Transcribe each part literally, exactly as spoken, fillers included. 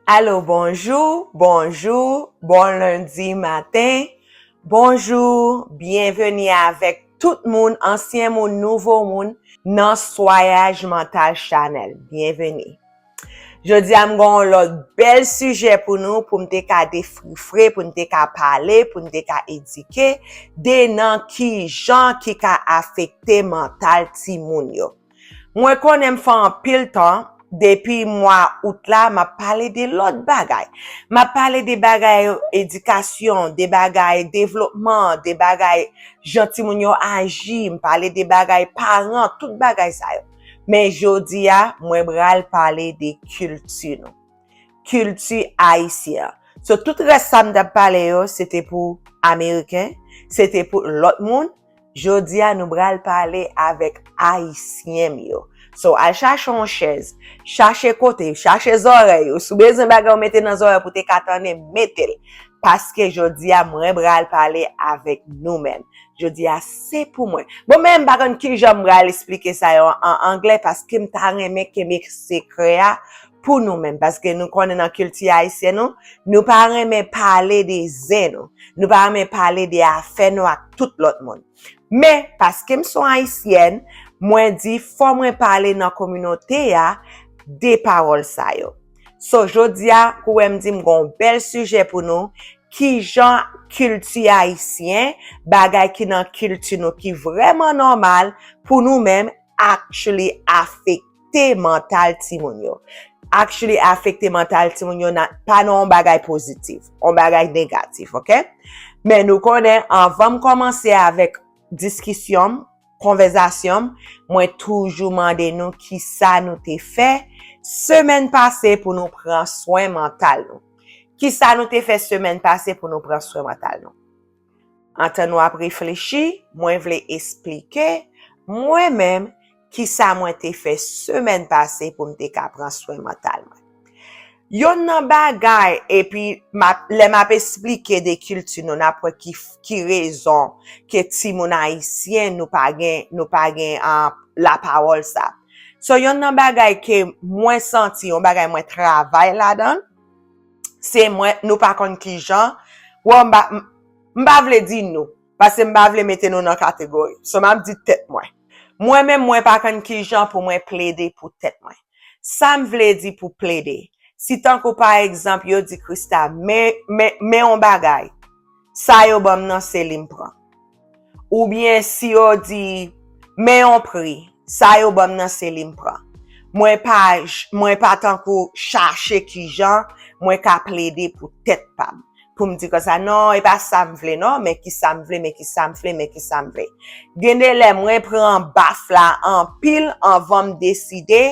Alo, bonjou, bonjou, bon lendi maten, bonjou, byenveni avèk tout moun, ansyen moun, nouvo moun, nan Swayaj Mantal Chanèl. Byenveni. Jodi a, m gen yon lòt bèl sijè pou nou, pou m te ka defrifre, pou n te ka pale, pou n te ka edike, de nan ki jan ki ka afekte mantal timoun yo. Mwen konnen m fè anpil tan, depi mwa out la, m ap pale de lòt bagay. M ap pale de bagay edikasyon, de bagay devlopman, de bagay jan timoun yo aji, m pale de bagay paran, tout bagay sa yo. Men jodi a, mwen pral pale de kilti nou. Kilti ayisyen an. So, tout rès sa m t ap pale yo, se te pou Ameriken, se te pou lòt moun. Jodi a, nou pral pale avèk Ayisyen m yo. So, al chache yon chèz, chache kote, chache zòrèy ou. Si w bezwen bagay ou mete nan zòrèy pou te ka tande, mete l. Paske jodi a, mwen pral pale avèk nou menm. Jodi a, se pou mwen. Bon, men m pa konn ki jan m pral esplike sa yo an anglè, paske m ta renmen kenbe sekrè a pou nou menm. Paske nou konnen nan kilti ayisyen nou, nou pa renmen pale de zen nou. Nou pa renmen pale de afè nou ak tout lòt moun. Men, paske m se yon Ayisyèn, mwen di fò mwen pale nan kominote a de pawòl sa yo. So, jodi a, kou wè m di m gen yon bèl sijè pou nou, ki jan kilti ayisyen, bagay ki nan kilti nou ki vrèman nòmal pou nou menm, actually afekte mantal timoun yo. Actually afekte mantal timoun yo, nan, pa nan yon bagay pozitif, yon bagay negatif, oke? Men nou konnen, anvan m kòmanse avèk diskisyon m, konvèzasyon m, mwen toujou mande nou kisa nou te fè semèn pase pou nou pran swen mantal nou. Kisa nou te fè semèn pase pou nou pran swen mantal nou? Antan nou ap reflechi, mwen vle esplike mwen menm kisa mwen te fè semèn pase pou m te ka pran swen mantal mwen. Yonn nan bagay, epi m ap, lè m ap esplike de kilti nou, n ap wè ki, ki rezon ke timoun ayisyen nou pa gen, nou pa gen, ah, lapawòl sa. So, yonn nan bagay ke mwen santi, yon bagay mwen travay ladan, se mwen, nou pa konn ki jan, wè, m pa, m, m pa vle di nou, paske m pa vle mete nou nan kategori. So, m ap di tèt mwen. Mwen menm, mwen pa konn ki jan pou mwen plede pou tèt mwen. Sa m vle di pou plede? Si tankou pa egzanp, yo di Krista, men, men, men yon bagay, sa yo ban m nan se li m pran. Oubyen si yo di, men yon pri, sa yo ban m nan se li m pran. Mwen pa, mwen pa tankou chache ki jan mwen ka plede pou tèt pa m. Pou m di konsa, non, e pa sa m vle, non, men ki sa m vle, men ki sa m vle, men ki sa m vle. Gen de lè, mwen pran baf la anpil anvan m deside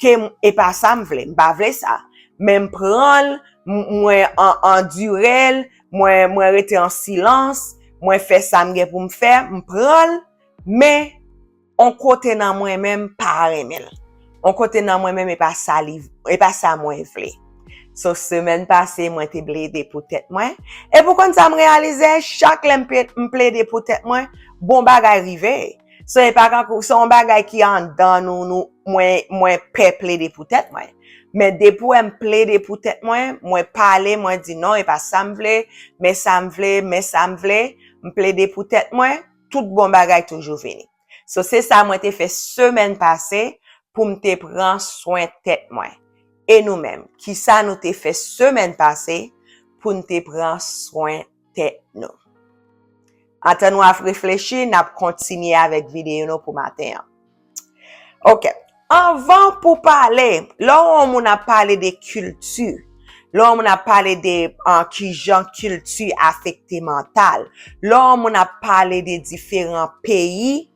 ke m, e pa sa m vle, m pa vle sa. Men m pran l, m, mwen an, andire l, mwen, mwen rete an silans, mwen fè sa m gen pou m fè, m pran l, men on kote nan mwen menm pa renmen l. On kote nan mwen menm e pa sa li, e pa sa mwen vle. So, semèn pase, mwen te plede pou tèt mwen. E pou konn sa m reyalize, chak lè m pe-, m plede pou tèt mwen, bon bagay rive. So, e pa kankou, se yon bagay ki anndan nou, nou, mwen, mwen pè plede pou tèt mwen. Men depi w wè m plede pou tèt mwen, mwen pale, mwen di non, e pa sa m vle, men sa m vle, men sa m vle, m plede pou tèt mwen, tout bon bagay toujou vini. So, se sa mwen te fè semèn pase pou m te pran swen tèt mwen. E nou menm, kisa nou te fè semèn pase pou n te pran swen tèt nou? Antan nou ap reflechi, n ap kontinye avèk videyo nou pou maten an. Oke. Anvan pou pale, lè yon moun ap pale de kilti, lè yon moun ap pale de, ah, kijan kilti afekte mantal, lè yon moun ap pale de diferan peyi,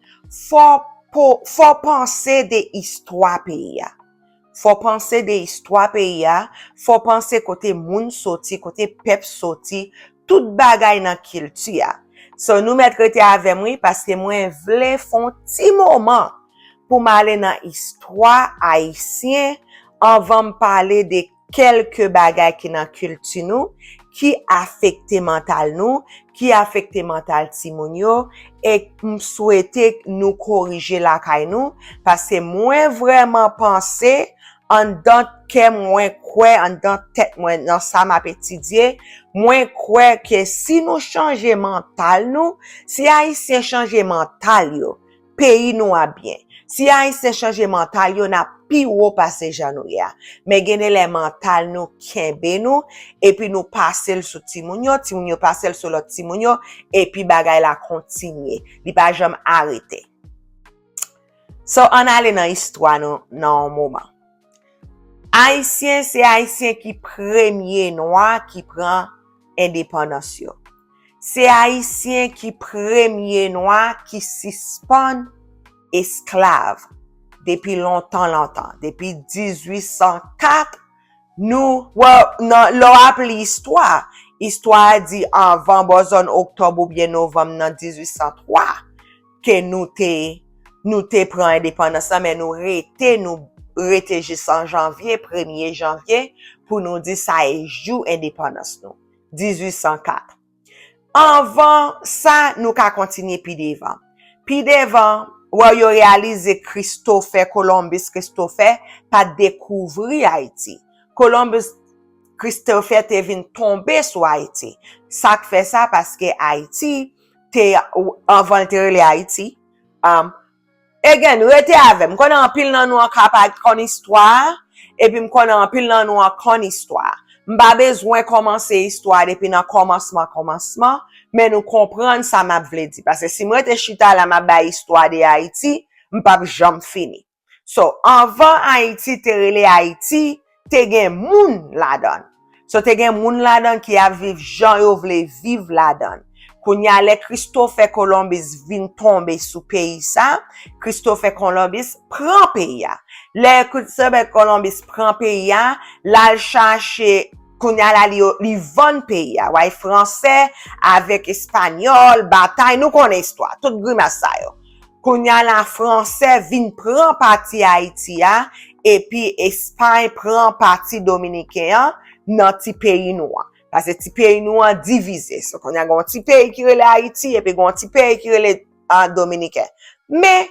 fò po-, fò panse de istwa peyi a. Fò panse de istwa peyi a, fò panse kote moun soti, kote pèp soti, tout bagay nan kilti a. So, nou mèt rete avè m, wi, paske mwen vle fè yon ti moman pou m ale nan istwa ayisyen anvan m pale de kèlke bagay ki nan kilti nou, ki afekte mantal nou, ki afekte mantal timoun yo, e m swete nou korije lakay nou, paske mwen vrèman panse anndan kè mwen kwè anndan tèt mwen nan sa m ap etidye, mwen kwè ke si nou chanje mantal nou, si Ayisyen chanje mantal yo, peyi nou ap byen. Si Ayisyen chanje mantal yo, n ap pi wo pase jan nou ye a. Men gen de lè mantal nou kenbe nou, epi nou pase l sou timoun yo, timoun yo pase l sou lòt timoun yo, epi bagay la kontinye. Li pa janm arete. So, ann ale nan istwa nou nan yon moman. Ayisyen, se Ayisyen ki premye nwa ki pran endepandans yo. Se Ayisyen ki premye nwa ki sispann esklav depi lontan, lontan, depi dizuit san kat, nou, well, nan, lè w ap li istwa, istwa a di anvan bò zòn oktòb oubyen novanm nan dizuit san twa, ke nou te, nou te pran endepandans lan, men nou rete, nou rete jis an janvye, premye janvye, pou nou di sa e jou endepandans nou, dizuit san kat. Anvan sa, nou ka kontinye pi devan. Pi devan, wè yo reyalize Christopher Columbus, Christopher pa t dekouvri Ayiti. Columbus, Christopher te vin tonbe sou Ayiti. Sa k fè sa, paske Ayiti te, anvan l te rele Ayiti, um, again, rete avè m. M konnen anpil nan nou an ka pa konn istwa a, epi m konnen anpil nan nou an konn istwa a. M pa bezwen kòmanse istwa a depi nan kòmansman, kòmansman, men nou konprann sa m ap vle di. Paske si m rete chita la, m ap bay istwa de Ayiti, m p ap janm fini. So, anvan Ayiti te rele Ayiti, te gen moun ladan l. So, te gen moun ladan l ki ap viv jan yo vle viv ladan l. Kounye a, lè Christopher Columbus vin tonbe sou peyi sa, Christopher Columbus pran peyi a. Lè Christopher Columbus pran peyi a, l al chache, kounye a la, li, li vann peyi a. Wè, Fransè avèk Espanyòl, batay, nou konnen istwa, tout grimas sa yo. Kounye a la, Fransè vin pran pati Ayiti a, epi Espay pran pati Dominiken an nan ti peyi nou an. Paske ti peyi nou an divize. So, kounye a, gen yon ti peyi ki rele Ayiti, epi gen yon ti peyi ki rele, ah, Dominiken. Men,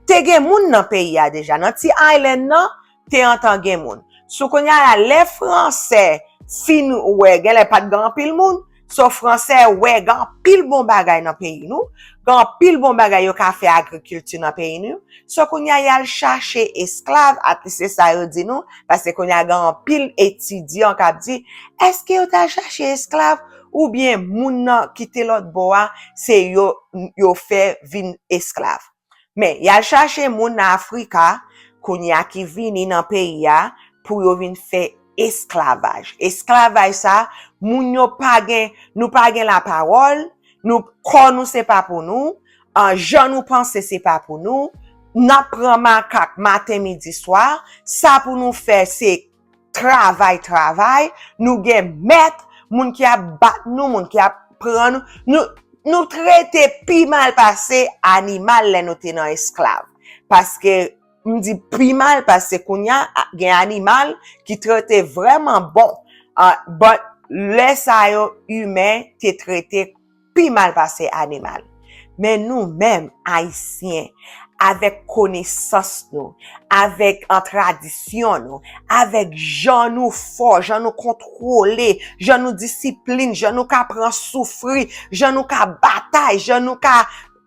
te gen moun nan peyi a deja. Nan ti island nan, te antan gen moun. So, kounye a la, lè Fransè fin wè, genlè pa t gen anpil moun, so, Fransè wè gen anpil bon bagay nan peyi nou, gen anpil bon bagay yo ka fè agrikilti nan peyi nou. So, kounye a, y al chache esklav, at least se sa yo di nou, paske kounye a, gen anpil etidyan k ap di, èske yo t al chache esklav, oubyen moun nan ki te lòt bò a, se yo, yo fè vin esklav? Men, y al chache moun nan Afrika, kounye a ki vini nan peyi a, pou yo vin fè esklavaj. Esklavaj sa, moun yo pa gen, nou pa gen lapawòl, nou, kò nou se pa pou nou, an, jan nou panse se pa pou nou, n ap pran makak maten, midi, swa, sa pou nou fè se travay, travay, nou gen mèt, moun ki ap bat nou, moun ki ap pran nou, nou, nou trete pi mal pase animal lè nou te nan esklav. Paske, m di pi mal, paske kounye a, a, gen animal ki trete vrèman bon. Ah, but lè sa yo, imen te trete pi mal pase animal. Men nou menm, Ayisyen, avèk konesans nou, avèk, an, tradisyon nou, avèk jan nou fò, jan nou kontwole, jan nou disiplin, jan nou ka pran soufri, jan nou ka batay, jan nou ka,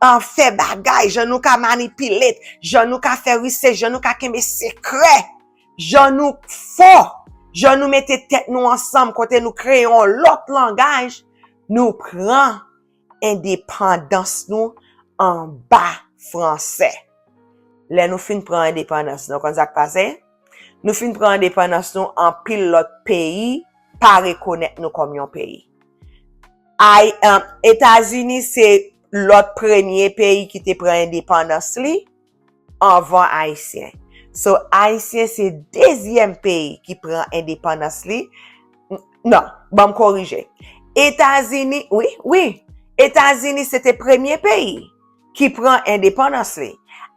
an, fè bagay, jan nou ka manipile, jan nou ka fè research, jan nou ka kenbe sekrè, jan nou fò, jan nou mete tèt nou ansanm, kote nou kreye yon lòt langaj, nou pran endepandans nou anba Fransè. Lè nou fin pran endepandans nou, konn sa k pase? Nou fin pran endepandans nou, anpil lòt peyi pa rekonèt nou kòm yon peyi. Ay-, um, Etazini se lòt premye peyi ki te pran endepandans li anvan Ayisyen. So, Ayisyen se dezyèm peyi ki pran endepandans li. N-, non, ban m korije. Etazini, wi, wi. Etazini se te premye peyi ki pran endepandans li.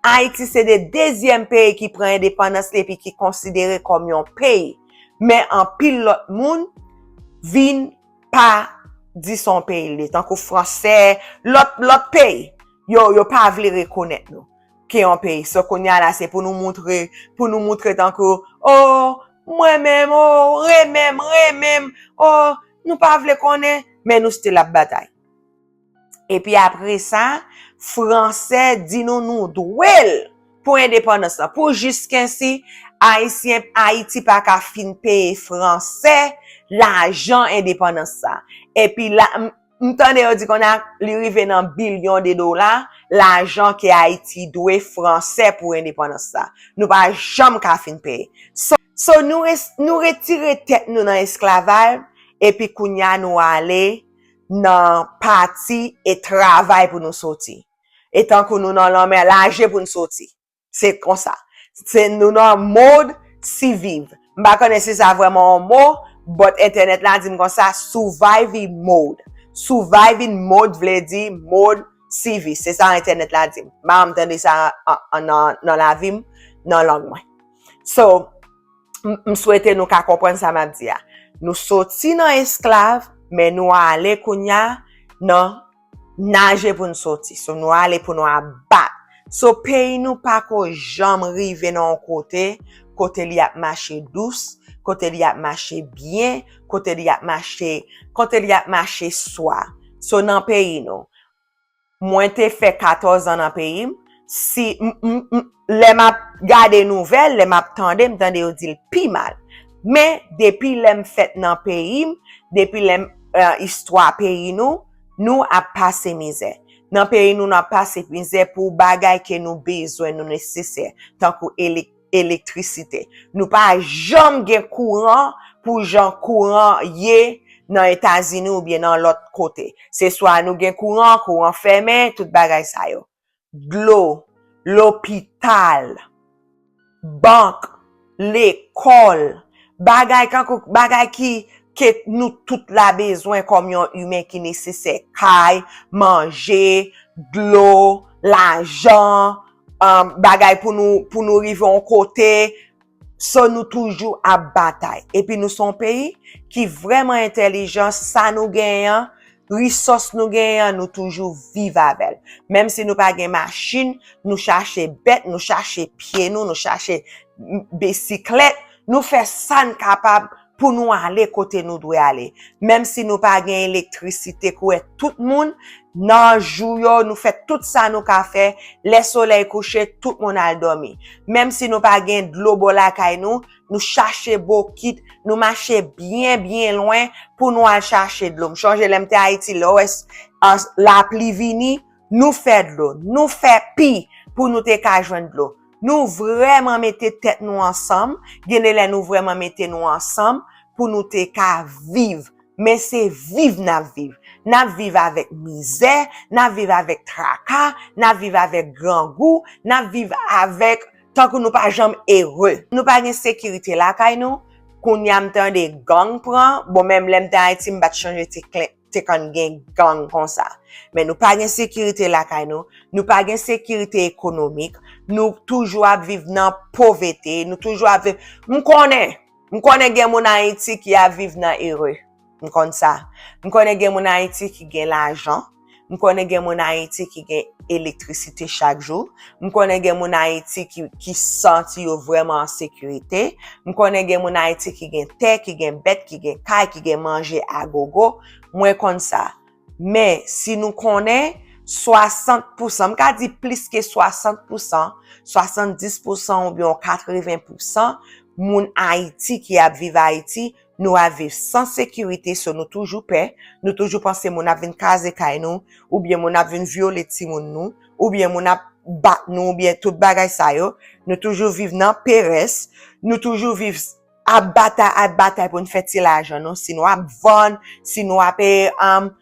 Ayiti se de dezyèm peyi ki pran endepandans li epi ki konsidere kòm yon peyi. Men anpil lòt moun vin pa di se yon peyi li ye, tankou Fransè, lòt, lòt peyi. Yo, yo pa vle rekonèt nou ke yon peyi. So, kounye a la, se pou nou moutre, pou nou moutre tankou, oh, Mwen menm, o, renmen m, renmen m, o, nou pa vle konnen, men nou still ap batay. Epi apre sa, Fransè di nou nou dwe l pou endepandans lan. Pou jiskensi Ayisyen, Ayiti pa ka fin peye Fransè lajan endepandans sa. Epi la, m, m tande yo di konnya li rive nan bilyon de dola, lajan ke Ayiti dwe Fransè pou endepandans sa. Nou pa janm ka fin peye. So, so nou, res, nou retire tèt nou nan esklavaj, epi kounye a nou ale nan pati e travay pou nou soti. E tankou nou nan lanmè, naje pou n soti. Se konsa. Se nou nan mòd siviv. M pa konnen si sa vrèman yon mo, but entènèt la di m konsa, surviving mode. Surviving mode vle di mòd sivi. Se sa entènèt la di m. M pa janm tande sa an, an, nan, nan lavi m, nan lang mwen. So, m, m swete nou ka konprann sa m ap di a. Nou soti nan esklav, men nou ale kounye a nan naje pou n soti. So, nou ale pou nou ap bat. So, peyi nou pa ko janm rive nan yon kote, kote li ap mache dous, kote li ap mache byen, kote li ap mache, kote li ap mache swa. So, nan peyi nou, mwen te fè katòz an nan peyi m, si, m, m, m, lè m ap gade nouvèl, lè m ap tande, m tande yo di l pi mal. Men, depi lè m fèt nan peyi m, depi lè m, eh, istwa peyi nou, nou ap pase mizè. Nan peyi nou, n ap pase mizè pou bagay ke nou bezwen, nou nesesè, tankou elek, elektrisite. Nou pa janm gen kouran pou jan kouran ye nan Etazini oubyen nan lòt kote. Se swa nou gen kouran, kouran fèmen, tout bagay sa yo. Dlo, lopital, bank, lekòl, bagay kankou, bagay ki, ke nou tout la bezwen kòm yon imen ki nesesè, kay, manje, dlo, lajan, um, bagay pou nou, pou nou rive yon kote. So, nou toujou ap batay. Epi nou se yon peyi ki vrèman entèlijan, sa nou genyen an, risòs nou genyen an, nou toujou viv avè l. Menm si nou pa gen machin, nou chache bèt, nou chache pye nou, nou chache, m, bisiklèt, nou fè sa n kapab pou nou ale kote nou dwe ale. Menm si nou pa gen elektrisite, kouran, tout moun, nan jou yo, nou fè tout sa nou ka fè, lè solèy kouche, tout moun al dòmi. Menm si nou pa gen dlo bò lakay nou, nou chache bokit, nou mache byen, byen lwen pou nou al chache dlo. M chonje lè m te Ayiti, lè w wè s, an, lapli vini, nou fè dlo, nou fè pi pou nou te ka jwenn dlo. Nou vrèman mete tèt nou ansanm, gen de lè nou vrèman mete nou ansanm pou nou te ka viv. Men se viv n ap viv. N ap viv avèk mizè, n ap viv avèk traka, n ap viv avèk grangou, n ap viv avèk, tankou nou pa janm ere. Nou pa gen sekirite lakay nou. Kounye a m tande gang pran. Bon, menm lè m te Ayiti, m pa t chonje te klen, te konn gen gang konsa. Men nou pa gen sekirite lakay nou. Nou pa gen sekirite ekonomik. Nou toujou ap viv nan povete. Nou toujou ap viv. M konnen. M konnen gen moun Ayiti ki ap viv nan ere. M konn sa. M konnen gen moun Ayiti ki gen lajan. M konnen gen moun Ayiti ki gen elektrisite chak jou. M konnen gen moun Ayiti ki, ki santi yo vrèman an sekirite. M konnen gen moun Ayiti ki gen tè, ki gen bèt, ki gen kay, ki gen manje agogo. Mwen konn sa. Men, si nou konnen swasant pousan, m ka di plis ke swasant pousan, swasanndis pousan oubyen katreven pousan moun Ayiti ki ap viv Ayiti, nou ap viv san sekirite, so nou toujou pè, nou toujou panse moun ap vin kraze kay nou, oubyen moun ap vin vyole timoun nou, oubyen moun ap bat nou, oubyen tout bagay sa yo. Nou toujou viv nan perès, nou toujou viv ap batay, ap batay pou n fè ti lajan nou. Si nou ap vann, si nou ap, eh, um,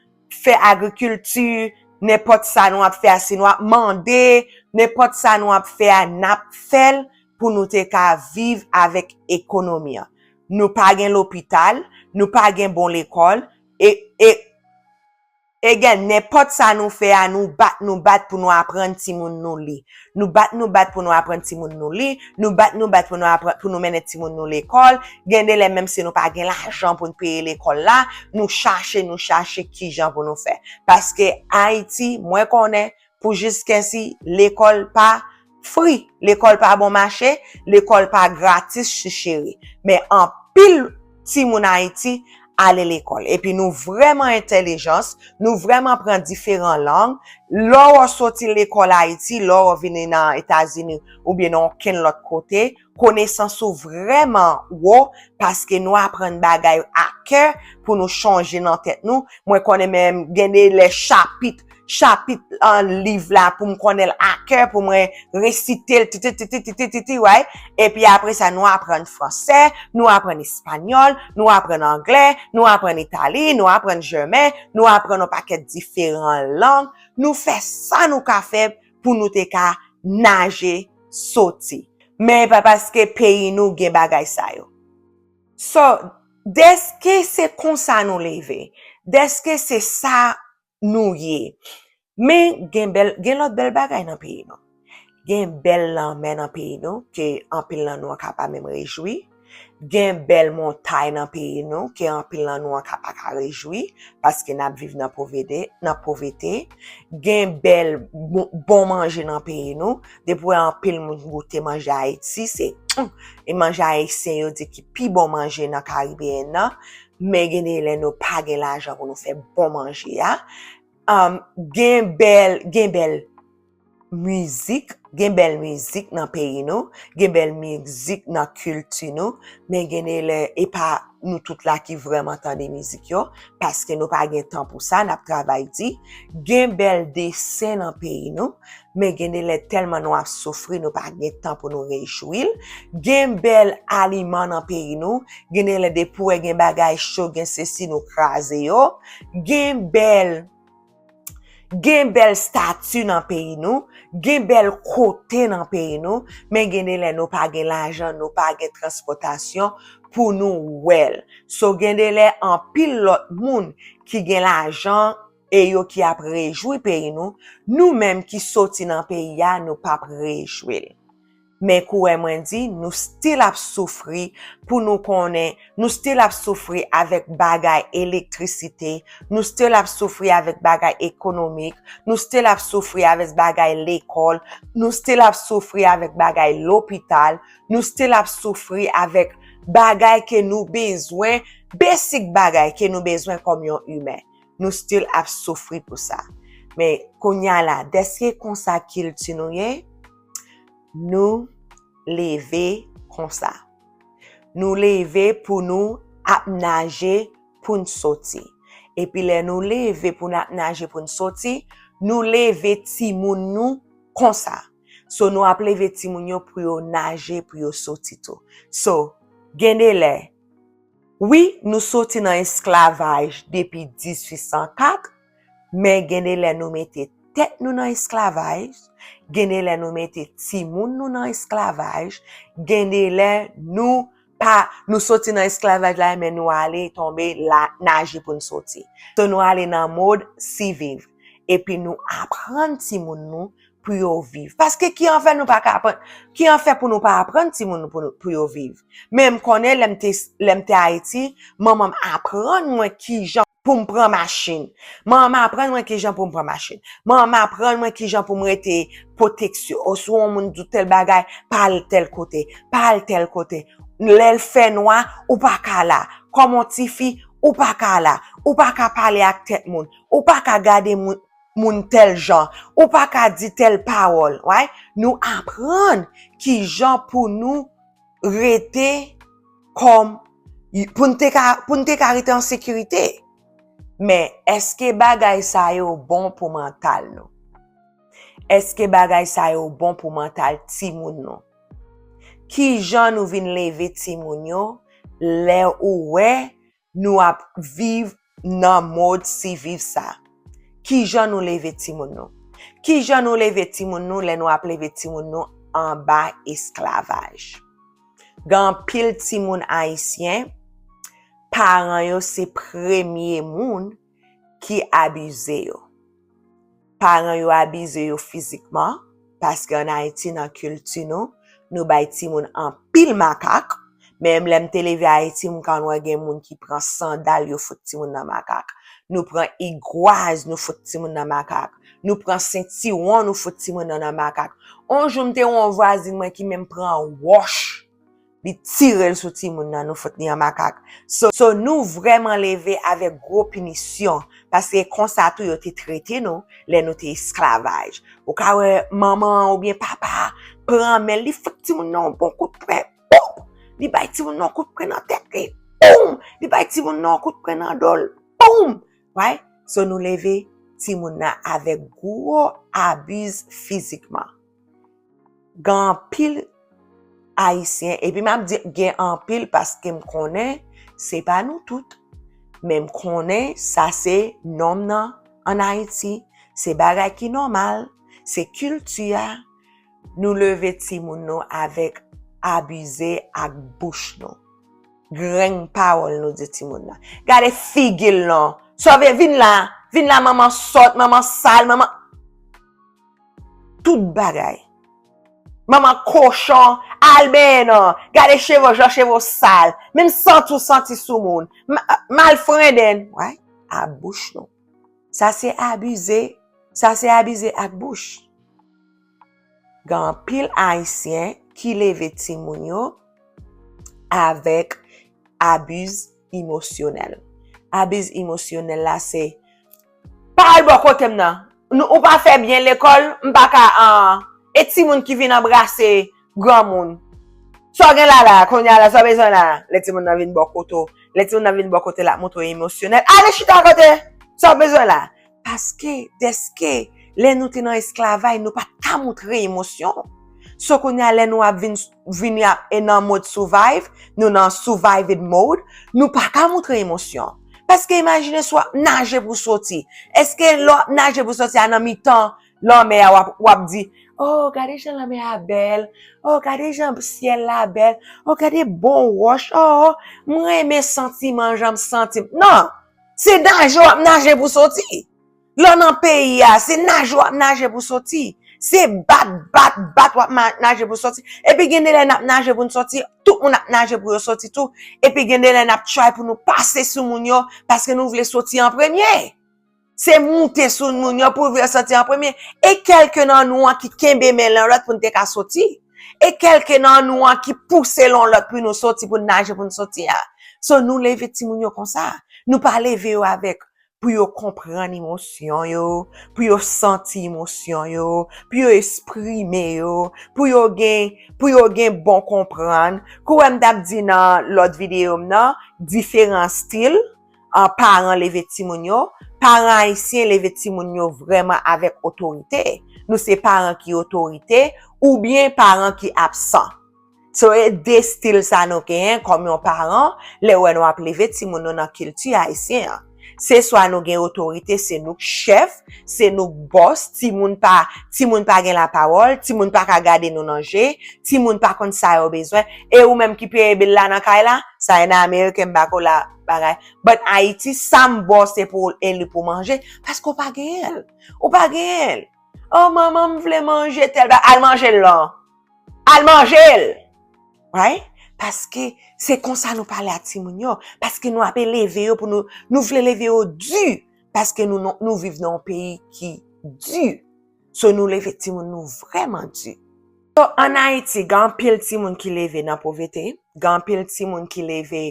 fè agrikilti, nenpòt sa nou ap fè a, si nou ap mande, nenpòt sa nou ap fè a, n ap fè l pou nou te ka viv avèk ekonomi an. Nou pa gen lopital, nou pa gen bon lekòl, e, e, e gen nenpòt sa nou fè a, nou bat, nou bat pou nou aprann timoun nou li. Nou bat, nou bat pou nou aprann timoun nou li. Nou bat, nou bat pou nou aprann, pou nou mennen timoun nou lekòl. Gen de lè, menm si nou pa gen lajan pou n peye lekòl la, nou chache, nou chache kijan pou nou fè. Paske Ayiti, mwen konnen, pou jiskensi lekòl pa fri. Lekòl pa bon mache, lekòl pa gratis, chichere. Men anpil timoun Ayiti ale lekòl. Epi nou vrèman entèlijans, nou vrèman pran diferan lang. Lè w soti lekòl Ayiti, lè w vini nan Etazini oubyen nan okenn lòt kote, konesans ou vrèman wo, paske nou aprann bagay a kè pou nou chonje nan tèt nou. Mwen konnen menm gen de lè chapit, chapit an liv la pou m konnen l a kè, pou mwen resite l tititititititi, right? Epi apre sa, nou aprann fransè, nou aprann espanyòl, nou aprann anglè, nou aprann itali, nou aprann jèmen, nou aprann yon pakèt diferan lang. Nou fè sa nou ka fè pou nou te ka naje soti. Men e pa paske peyi nou gen bagay sa yo. So, dèske se konsa nou leve, dèske se sa nou ye. Men gen bèl, gen lòt bèl bagay nan peyi nou. Gen bèl lanmè nan peyi nou ke anpil nan nou an ka pa menm rejwi. Gen bèl montay nan peyi nou ke anpil nan nou an ka pa ka rejwi, paske n ap viv nan povede, nan povete. Gen bèl bon, bon manje nan peyi nou. Depi w wè anpil moun goute manje Ayiti, se, hum, e manje ayisyen yo di ki pi bon manje nan Karibeyen nan. Men gen de lè nou pa gen lajan pou nou fè bon manje a. Um, gen bèl, gen bèl mizik, gen bèl mizik nan peyi nou, gen bèl mizik nan kilti nou, men gen de lè e pa nou tout la ki vrèman tande mizik yo, paske nou pa gen tan pou sa, n ap travay di. Gen bèl desen nan peyi nou, men gen de lè tèlman nou ap soufri, nou pa gen tan pou nou rejwi l. Gen bèl aliman nan peyi nou, gen de lè depi w wè gen bagay cho, gen sesi, nou kraze yo. Gen bèl Gen bèl stati nan peyi nou, gen bèl kote nan peyi nou, men gen de lè nou pa gen lajan, nou pa gen transpòtasyon pou nou wè l. So, gen de lè anpil lòt moun ki gen lajan e yo ki ap rejwi peyi nou, nou menm ki soti nan peyi a, nou p ap rejwi l. Men kouwè mwen di, nou still ap soufri pou nou konnen, nou still ap soufri avèk bagay elektrisite, nou still ap soufri avèk bagay ekonomik, nou still ap soufri avèk bagay lekòl, nou still ap soufri avèk bagay lopital, nou still ap soufri avèk bagay ke nou bezwen, basic bagay ke nou bezwen kòm yon imen. Nou still ap soufri pou sa. Men kounya la, dèske konsa kilti nou ye? Nou leve konsa. Nou leve pou nou ap naje pou n soti. Epi lè nou leve pou n ap naje pou n soti, nou leve timoun nou konsa. So, nou ap leve timoun yo pou yo naje, pou yo soti tou. So, gen de lè, wi, nou soti nan esklavaj depi dizuit san kat, men gen de lè nou mete tèt nou nan esklavaj, gen de lè nou mete timoun nou nan esklavaj, gen de lè nou pa, nou soti nan esklavaj la, men nou ale tonbe la, naje pou n soti. So, nou ale nan mòd siviv. Epi nou aprann timoun nou pou yo viv. Paske ki an fè nou pa ka aprann, ki an fè pou nou pa aprann timoun nou pou, nou- pou yo viv? Men m konnen lè m te, lè m te Ayiti, manman m aprann mwen kijan pou m pran machin. Manman m aprann mwen kijan pou m pran machin. Manman m aprann mwen kijan pou m rete pwoteksyon. Oswa yon moun di w tèl bagay, pa al tèl kote, pa al tèl kote. Lè l fè nwa, ou pa ka la. Kòm yon tifi, ou pa ka la. Ou pa ka pale ak tèt moun. Ou pa ka gade moun, moun tèl jan. Ou pa ka di tèl pawòl. Right? Nou aprann kijan pou nou rete kòm, pou n te ka, pou n te ka rete an sekirite. Men, èske bagay sa yo bon pou mantal nou? Èske bagay sa yo bon pou mantal timoun nou? Kijan nou vin leve timoun yo lè ou wè nou ap viv nan mòd siviv sa? Kijan nou leve timoun nou? Kijan nou leve timoun nou lè nou ap leve timoun nou anba esklavaj? Gen anpil timoun ayisyen, paran yo se premye moun ki abize yo. Paran yo abize yo fizikman, paske ann Ayiti, nan kilti nou, nou bay timoun anpil makak. Menm lè m te leve Ayiti, m konn wè gen moun ki pran sandal, yo fout timoun nan makak. Nou pran igwaz, nou fout timoun nan makak. nou pran sentiwon, nou fout timoun nan nan makak. On jou, m te wè yon vwazin mwen ki menm pran wòch, li tire l sou timoun nan, nou fout li an makak. So, so nou vrèman leve avèk gwo pinisyon, paske konsa tou yo te trete nou lè nou te esklavaj. Ou ka wè manman an oubyen papa a pran men l, li fout timoun nan yon bon kout pwen, boum! Li bay timoun nan yon kout pwen nan tèt li, boum! Li bay timoun nan yon kout pwen nan do l, boum! Right? So nou leve timoun nan avèk gwo abiz fizikman. Gen anpil Ayisyen, epi m ap di gen anpil paske m konnen se pa nou tout, men m konnen sa se nòm nan ann Ayiti, se bagay ki nòmal, se kilti a, nou leve timoun nou avèk abize ak bouch nou. Grenn pawòl nou di timoun nan. Gade figi l non. Sove, vin la, vin la, manman sòt, manman sal, manman. Tout bagay. Manman kochon, al benyen non. Gade cheve w, jan cheve w sal. Menm santi w santi sou moun. Ma-, malfrenden. Wè, a bouch nou. Sa se abize. Sa se abize ak bouch. Gen anpil Ayisyen ki leve timoun yo avèk abiz emosyonèl. Abiz emosyonèl la se, pa al bò kote m nan. Nou, ou pa fè byen lekòl, m pa ka, ah, e timoun ki vin anbrase granmoun. Sa w gen la la, kounye a la, sa w bezwen la? Lè timoun nan vin bò kote w, lè timoun nan vin bò kote l ap montre w emosyonèl. Ale chita kote! Sa w bezwen la? Paske, dèske, lè nou te nan esklavaj, nou pa t ka montre emosyon. So kounye a, lè nou ap vin, vini ap, e nan mode survive, nou nan surviving mode, nou pa ka montre emosyon. Paske imajine si w ap naje pou soti. Èske lè w ap naje pou soti a nan mitan lanmè a, w ap, w ap di, oh, gade jan lanmè a bèl. Oh, gade jan syèl la bèl. Oh, gade bon wòch. Oh, oh, mwen renmen santiman, jan m santi m. Non! Se naje w ap naje pou soti. Lè w nan peyi a, se naje w ap naje pou soti. Se bat, bat, bat w ap ma-, naje pou soti. Epi gen de lè n ap naje pou n soti, tout moun ap naje pou yo soti tou. Epi gen de lè n ap try pou nou pase sou moun yo, paske nou vle soti an premye. Se moute sou moun yo pou vle soti an premye. E kèlke nan nou an ki kenbe men lan lòt pou n te ka soti. E kèlke nan nou an ki pouse lan lòt pou nou soti, pou n naje pou n soti a. So, nou leve timoun yo konsa. Nou pa leve yo avèk pou yo konprann emosyon yo, pou yo santi emosyon yo, pou yo eksprime yo, pou yo gen, pou yo gen bon konprann. Kou wè m t ap di nan lòt videyo m nan, diferan stil, an, paran leve timoun yo. Paran ayisyen leve timoun yo vrèman avèk otorite. Nou se paran ki otorite oubyen paran ki absan. So, e de stil sa nou genyen kòm yon paran, lè w wè nou ap leve timoun nou nan kilti ayisyen an. Se swa nou gen otorite, se nou k chèf, se nou k bòs, timoun pa, timoun pa gen lapawòl, timoun pa ka gade nou nan je, timoun pa konn sa yo bezwen. E ou menm ki peye bil la nan kay la, sa en Ameriken m pa ko la bagay. But Ayiti, sa m ba w se pou w eli pou manje, paske w pa genyen l. Ou pa genyen l. Oh, manman, m vle manje tèl bagay. Al manje l non. Al manje l! Right? Paske se konsa nou pale a timoun yo. Paske nou ap eleve yo pou nou, nou vle leve yo di. Paske nou, nou, nou viv nan yon peyi ki di. So nou leve timoun nou vrèman di. So, ann Ayiti, gen anpil timoun ki leve nan povrete. Gen anpil timoun ki leve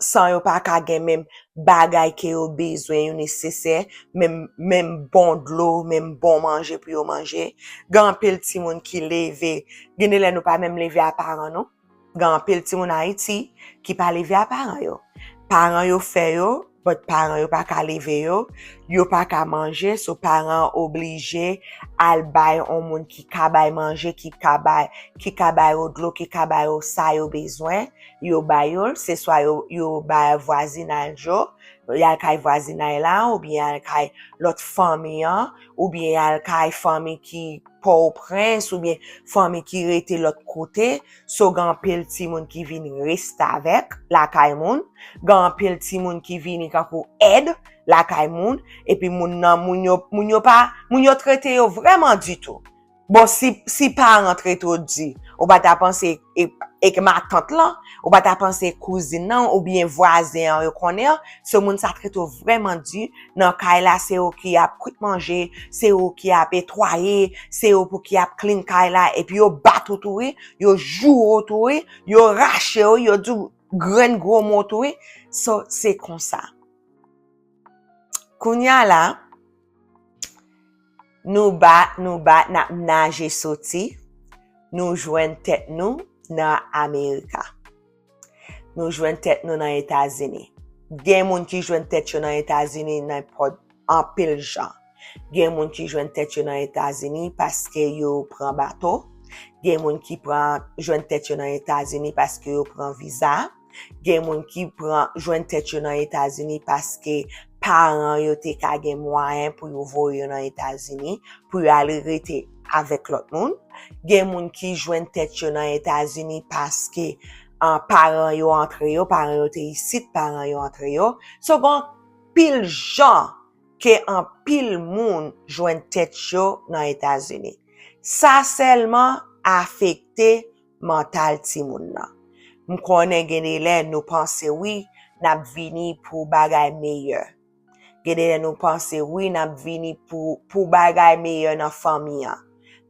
san yo pa ka gen menm bagay ke yo bezwen, yo nesesè, menm, menm bon dlo, menm bon manje pou yo manje. Gen anpil timoun ki leve, gen de lè nou pa menm leve a paran nou. Gen anpil timoun Ayiti ki pa leve a paran yo. Paran yo fè yo, but paran yo pa ka leve yo, yo pa ka manje, so paran an oblije al bay on moun ki ka bay manje, ki ka bay, ki ka ba yo dlo, ki ka ba yo sa yo bezwen, yo ba yo l, se swa yo, yo bay vwazinaj yo, y al kay vwazinay la, oubyen y al kay lòt fanmi an, oubyen y al kay fanmi ki Pòtoprens, oubyen fanmi ki rete lòt kote. So, gen anpil timoun ki vin restavèk lakay moun, gen anpil timoun ki vini kankou èd lakay moun, epi moun nan, moun yo, moun yo pa, moun yo trete yo vrèman ditou. Bon, si, si paran trete w di, ou pa ta panse, e, e ke matant lan, ou pa ta panse kouzin nan oubyen vwazen an yo konnen an, se moun sa trete w vrèman di nan kay la, se yo ki ap kwit manje, se yo ki ap etwaye, se yo pou ki ap clean kay la, epi yo bat ou tou wi, yo joure w tou wi, yo rache w, yo di w grenn gwo mo tou wi. So, se konsa. Kounye a la, nou bat, nou bat, n ap naje soti, nou jwenn tèt nou nan Amerika. Nou jwenn tèt nou nan Etazini. Gen moun ki jwenn tèt yo nan Etazini nenpòt anpil jan. Gen moun ki jwenn tèt yo nan Etazini paske yo pran bato. Gen moun ki pran, jwenn tèt yo nan Etazini paske yo pran viza. Gen moun ki pran, jwenn tèt yo nan Etazini paske paran yo te ka gen mwayen pou yo voye yo nan Etazini, pou yo al rete avèk lòt moun. Gen moun ki jwenn tèt yo nan Etazini paske, ah, paran yo antre yo, paran yo te isit, paran yo antre yo. So, gen anpil jan ke anpil moun jwenn tèt yo nan Etazini. Sa sèlman afekte mantal timoun nan. M konnen gen de lè nou panse wi, n ap vini pou bagay meyè. Gen de lè nou panse wi, n ap vini pou, pou bagay meyè nan fanmi an.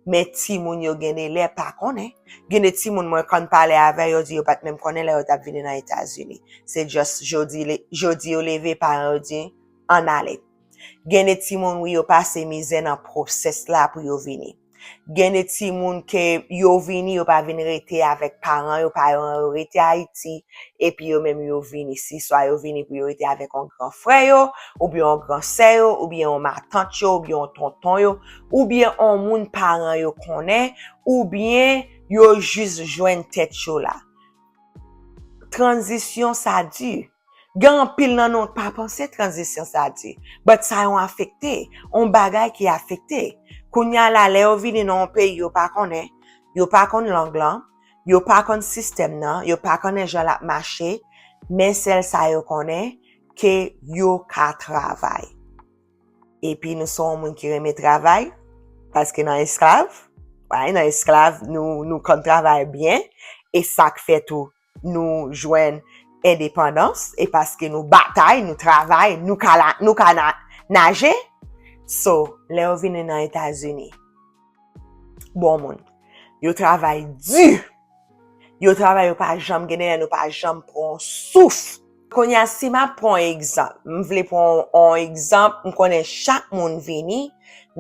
Men timoun yo gen de lè pa konnen. Gen de timoun mwen konn pale avè yo, di yo pa t menm konnen lè yo t ap vini nan Etazini. Se just jodi, le- jodi yo leve, paran yo di, ann ale. Gen de timoun wi, yo pase mizè nan pwosès la pou yo vini. Gen de timoun ke yo vini, yo pa vin rete avèk paran yo, paran yo rete Ayiti, epi yo menm yo vini. Si swa yo vini pou yo rete avèk yon gran frè yo, oubyen yon gran sè yo, oubyen yon matant yo, oubyen yon tonton yo, oubyen yon moun paran yo konnen, oubyen yo jis jwenn tèt yo la. Tranzisyon sa di. Gen anpil nan nou k pa panse tranzisyon sa di. But sa yon afekte, yon bagay ki afekte. Kounye a la, lè yo vini nan yon peyi yo pa konnen, yo pa konn lang lan, yo pa konn sistèm nan, yo pa konnen jan l ap mache, men sèl sa yo konnen, ke yo ka travay. Epi nou se yon moun ki renmen travay, paske nan esklav, wi, nan esklav, nou, nou konn travay byen, e sa k fè tou, nou jwenn endepandans, e paske nou batay, nou travay, nou ka, la, nou ka na, naje. So, lè yo vini nan Etazini, bon moun, yo travay di. Yo travay, yo pa janm gen, nou pa janm pran yon souf. Kounye a, si m ap pran yon egzanp, m vle pran yon, yon egzanp, m konnen chak moun vini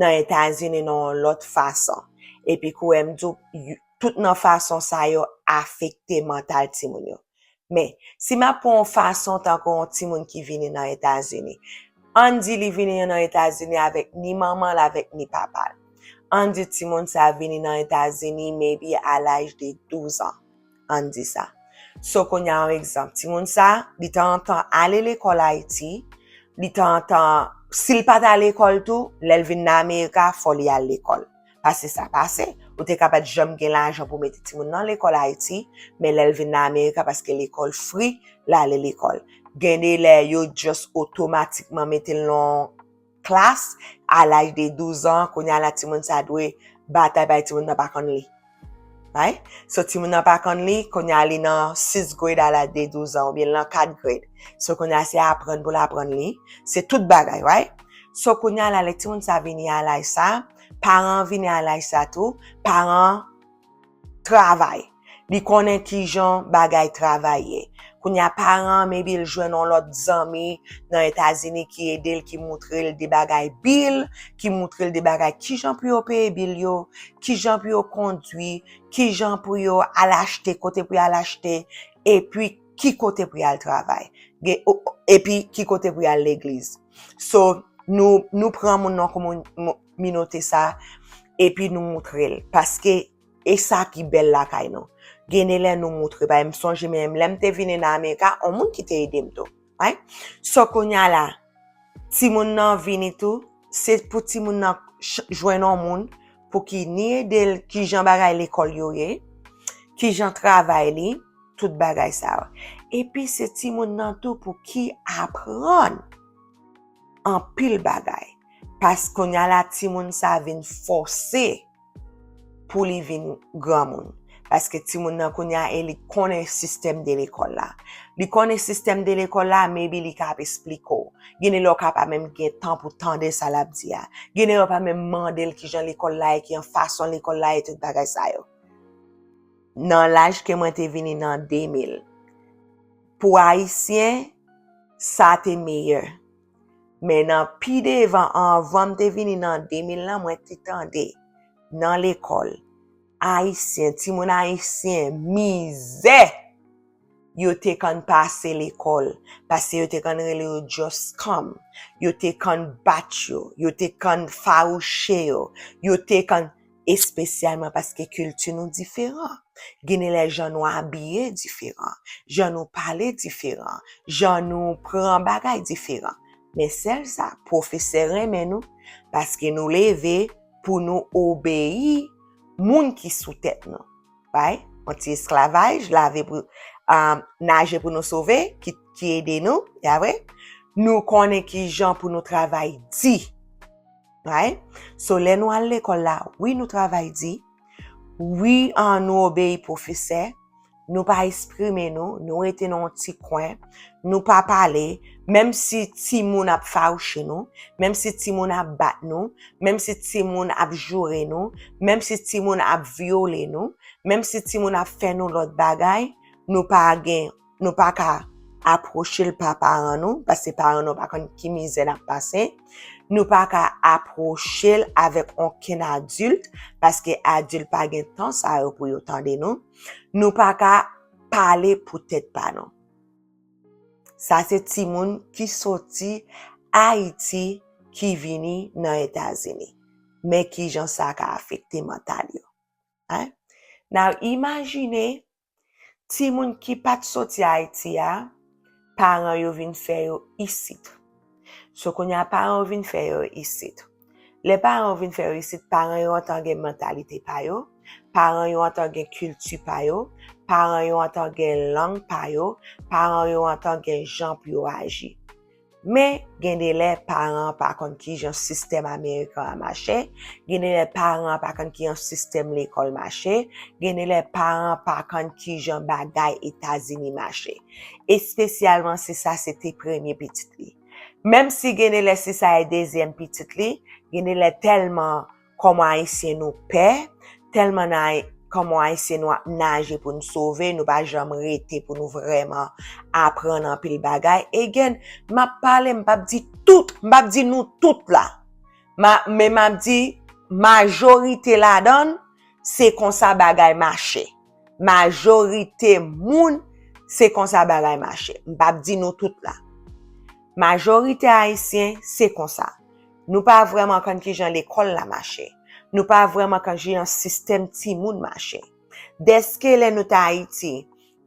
nan Etazini nan yon lòt fason. Epi kouwè m di w, y- tout nan fason sa yo afekte mantal timoun yo. Men, si m ap pran yon fason tankou yon timoun ki vini nan Etazini, ann di li vini nan Etazini avèk ni manman l, avèk ni papa l. Ann di timoun sa vini nan Etazini maybe a laj de douz an. Ann di sa. So, kounye a, yon egzanp, timoun sa, li ta antan ale lekòl Ayiti, li ta antan, si l pa t al lekòl tou, lè l vin nan Amerika, fò li al lekòl. Pase sa pase, ou te ka pa t janm gen lajan pou mete timoun nan lekòl Ayiti, men lè l vin nan Amerika, paske lekòl free, l ale lekòl. Gen de lè, yo just otomatikman mete l nan klas, a laj de douz an, kounye a la timoun sa dwe batay, bay timoun nan pa konn li. Right? So, timoun nan pa konn li, kounye a li nan sixth grade a laj de douz an, oubyen l nan kat grade. So, kounye a se aprann pou l aprann li, se tout bagay, right? So, kounye a la, lè timoun sa vini a laj sa, paran an vini a laj sa tou, paran an travay. Li konnen kijan bagay travay ye. Kounye a paran an, maybe l jwenn yon lòt zanmi nan Etazini ki ede l, ki moutre l de bagay bil, ki moutre l de bagay kijan pou yo peye bil yo, kijan pou yo kondui, kijan pou yo al achte, kote pou y al achte, epi ki kote pou y al travay. Gen, o- epi ki kote pou y al legliz. So, nou, nou pran moun nan kominote sa, epi nou moutre l. Paske e sa ki bèl lakay nou. Gen de lè nou moutre, pa m sonje menm lè m te vini nan Amerika, on moun ki te ede m tou. Right? So, kounye a la, timoun nan vini tou, se pou timoun nan ch- jwenn on moun pou ki ni ede l kijan bagay lekòl yo ye, kijan travay li, tout bagay sa yo. Epi se timoun nan tou pou ki aprann anpil bagay. Pas kounye a la, timoun sa vin fòse pou li vin granmoun. Paske timoun nan kounye a e li konnen sistèm de lekòl la. Li konnen sistèm de lekòl la, maybe li ka ap esplike w. Gen de lè w ka pa menm gen tan pou tande sa l ap di a. Gen de lè w pa menm mande l kijan lekòl la ye, ki jan fason lekòl la ye, tout bagay sa yo. Nan laj ke mwen te vini nan de mil, pou Ayisyen, sa te meyè. Men nan pi devan, anvan m te vini nan de mil lan, mwen te tande nan lekòl, Ayisyen, timoun Ayisyen, mizè yo te konn pase lekòl, paske yo te konn rele yo djòskòm, yo te konn bat yo, yo te konn fawouche yo, yo te konn, espesyalman paske kilti nou diferan. Gen de lè jan nou abiye diferan, jan nou pale diferan, jan nou pran bagay diferan. Men sèl sa, pwofesè renmen nou, paske nou leve pou nou obeyi moun ki sou tèt nou. Right? Yon ti esklavaj, lave pou, um, naje pou nou sove, ki, ki ede nou, ya vre? Nou konnen ki jan pou nou travay di. Right? So, lè nou al lekòl la, wi, nou travay di. Wi, an, nou obeyi pwofesè. Nou pa esprime nou, nou rete nan yon ti kwen. Nou pa pale, menm si timoun ap fawouche nou, menm si timoun ap bat nou, menm si timoun ap joure nou, menm si timoun ap vyole nou, menm si timoun ap fè nou lòt bagay, nou pa gen, nou pa ka apwoche l pa paran nou, paske paran nou pa konn ki mizè n ap pase. Nou pa ka apwoche l avèk okenn adilt, paske adilt pa gen tan sa yo pou yo tande nou. Nou pa ka pale pou tèt pa nou. Sa se timoun ki soti Ayiti ki vini nan Etazini. Men kijan sa ka afekte mantal yo. Hein? Now, imajine timoun ki pa t soti Ayiti a, paran yo vin fè yo isit. So, kounye a, paran yo vin fè yo isit. Lè paran yo vin fè yo isit, paran yo antan gen mantalite pa yo, paran yo antan gen kilti pa yo, paran yo antan gen lang pa yo, paran yo antan gen jan pou yo aji. Men, gen de lè paran an pa konn kijan sistèm ameriken an mache, gen de lè paran an pa konn kijan sistèm lekòl mache, gen de lè paran an pa konn kijan bagay Etazini mache. Espesyalman si sa se te premye pitit li. Menm si gen de lè si sa e dezyèm pitit li, gen de lè tèlman kòm Ayisyen nou pè, tèlman n a, kòm Ayisyen nou ap naje pou n sove, nou pa janm rete pou nou vrèman aprann anpil bagay. Again, m ap pale, m p ap di tout, m p ap di nou tout la. Ma, men m ap di majorite ladan n, se konsa bagay mache. Majorite moun, se konsa bagay mache. M p ap di nou tout la. Majorite Ayisyen, se konsa. Nou pa vrèman konn kijan lekòl la mache. Nou pa vrèman konn kijan sistèm timoun mache. Dèske lè nou t Ayiti,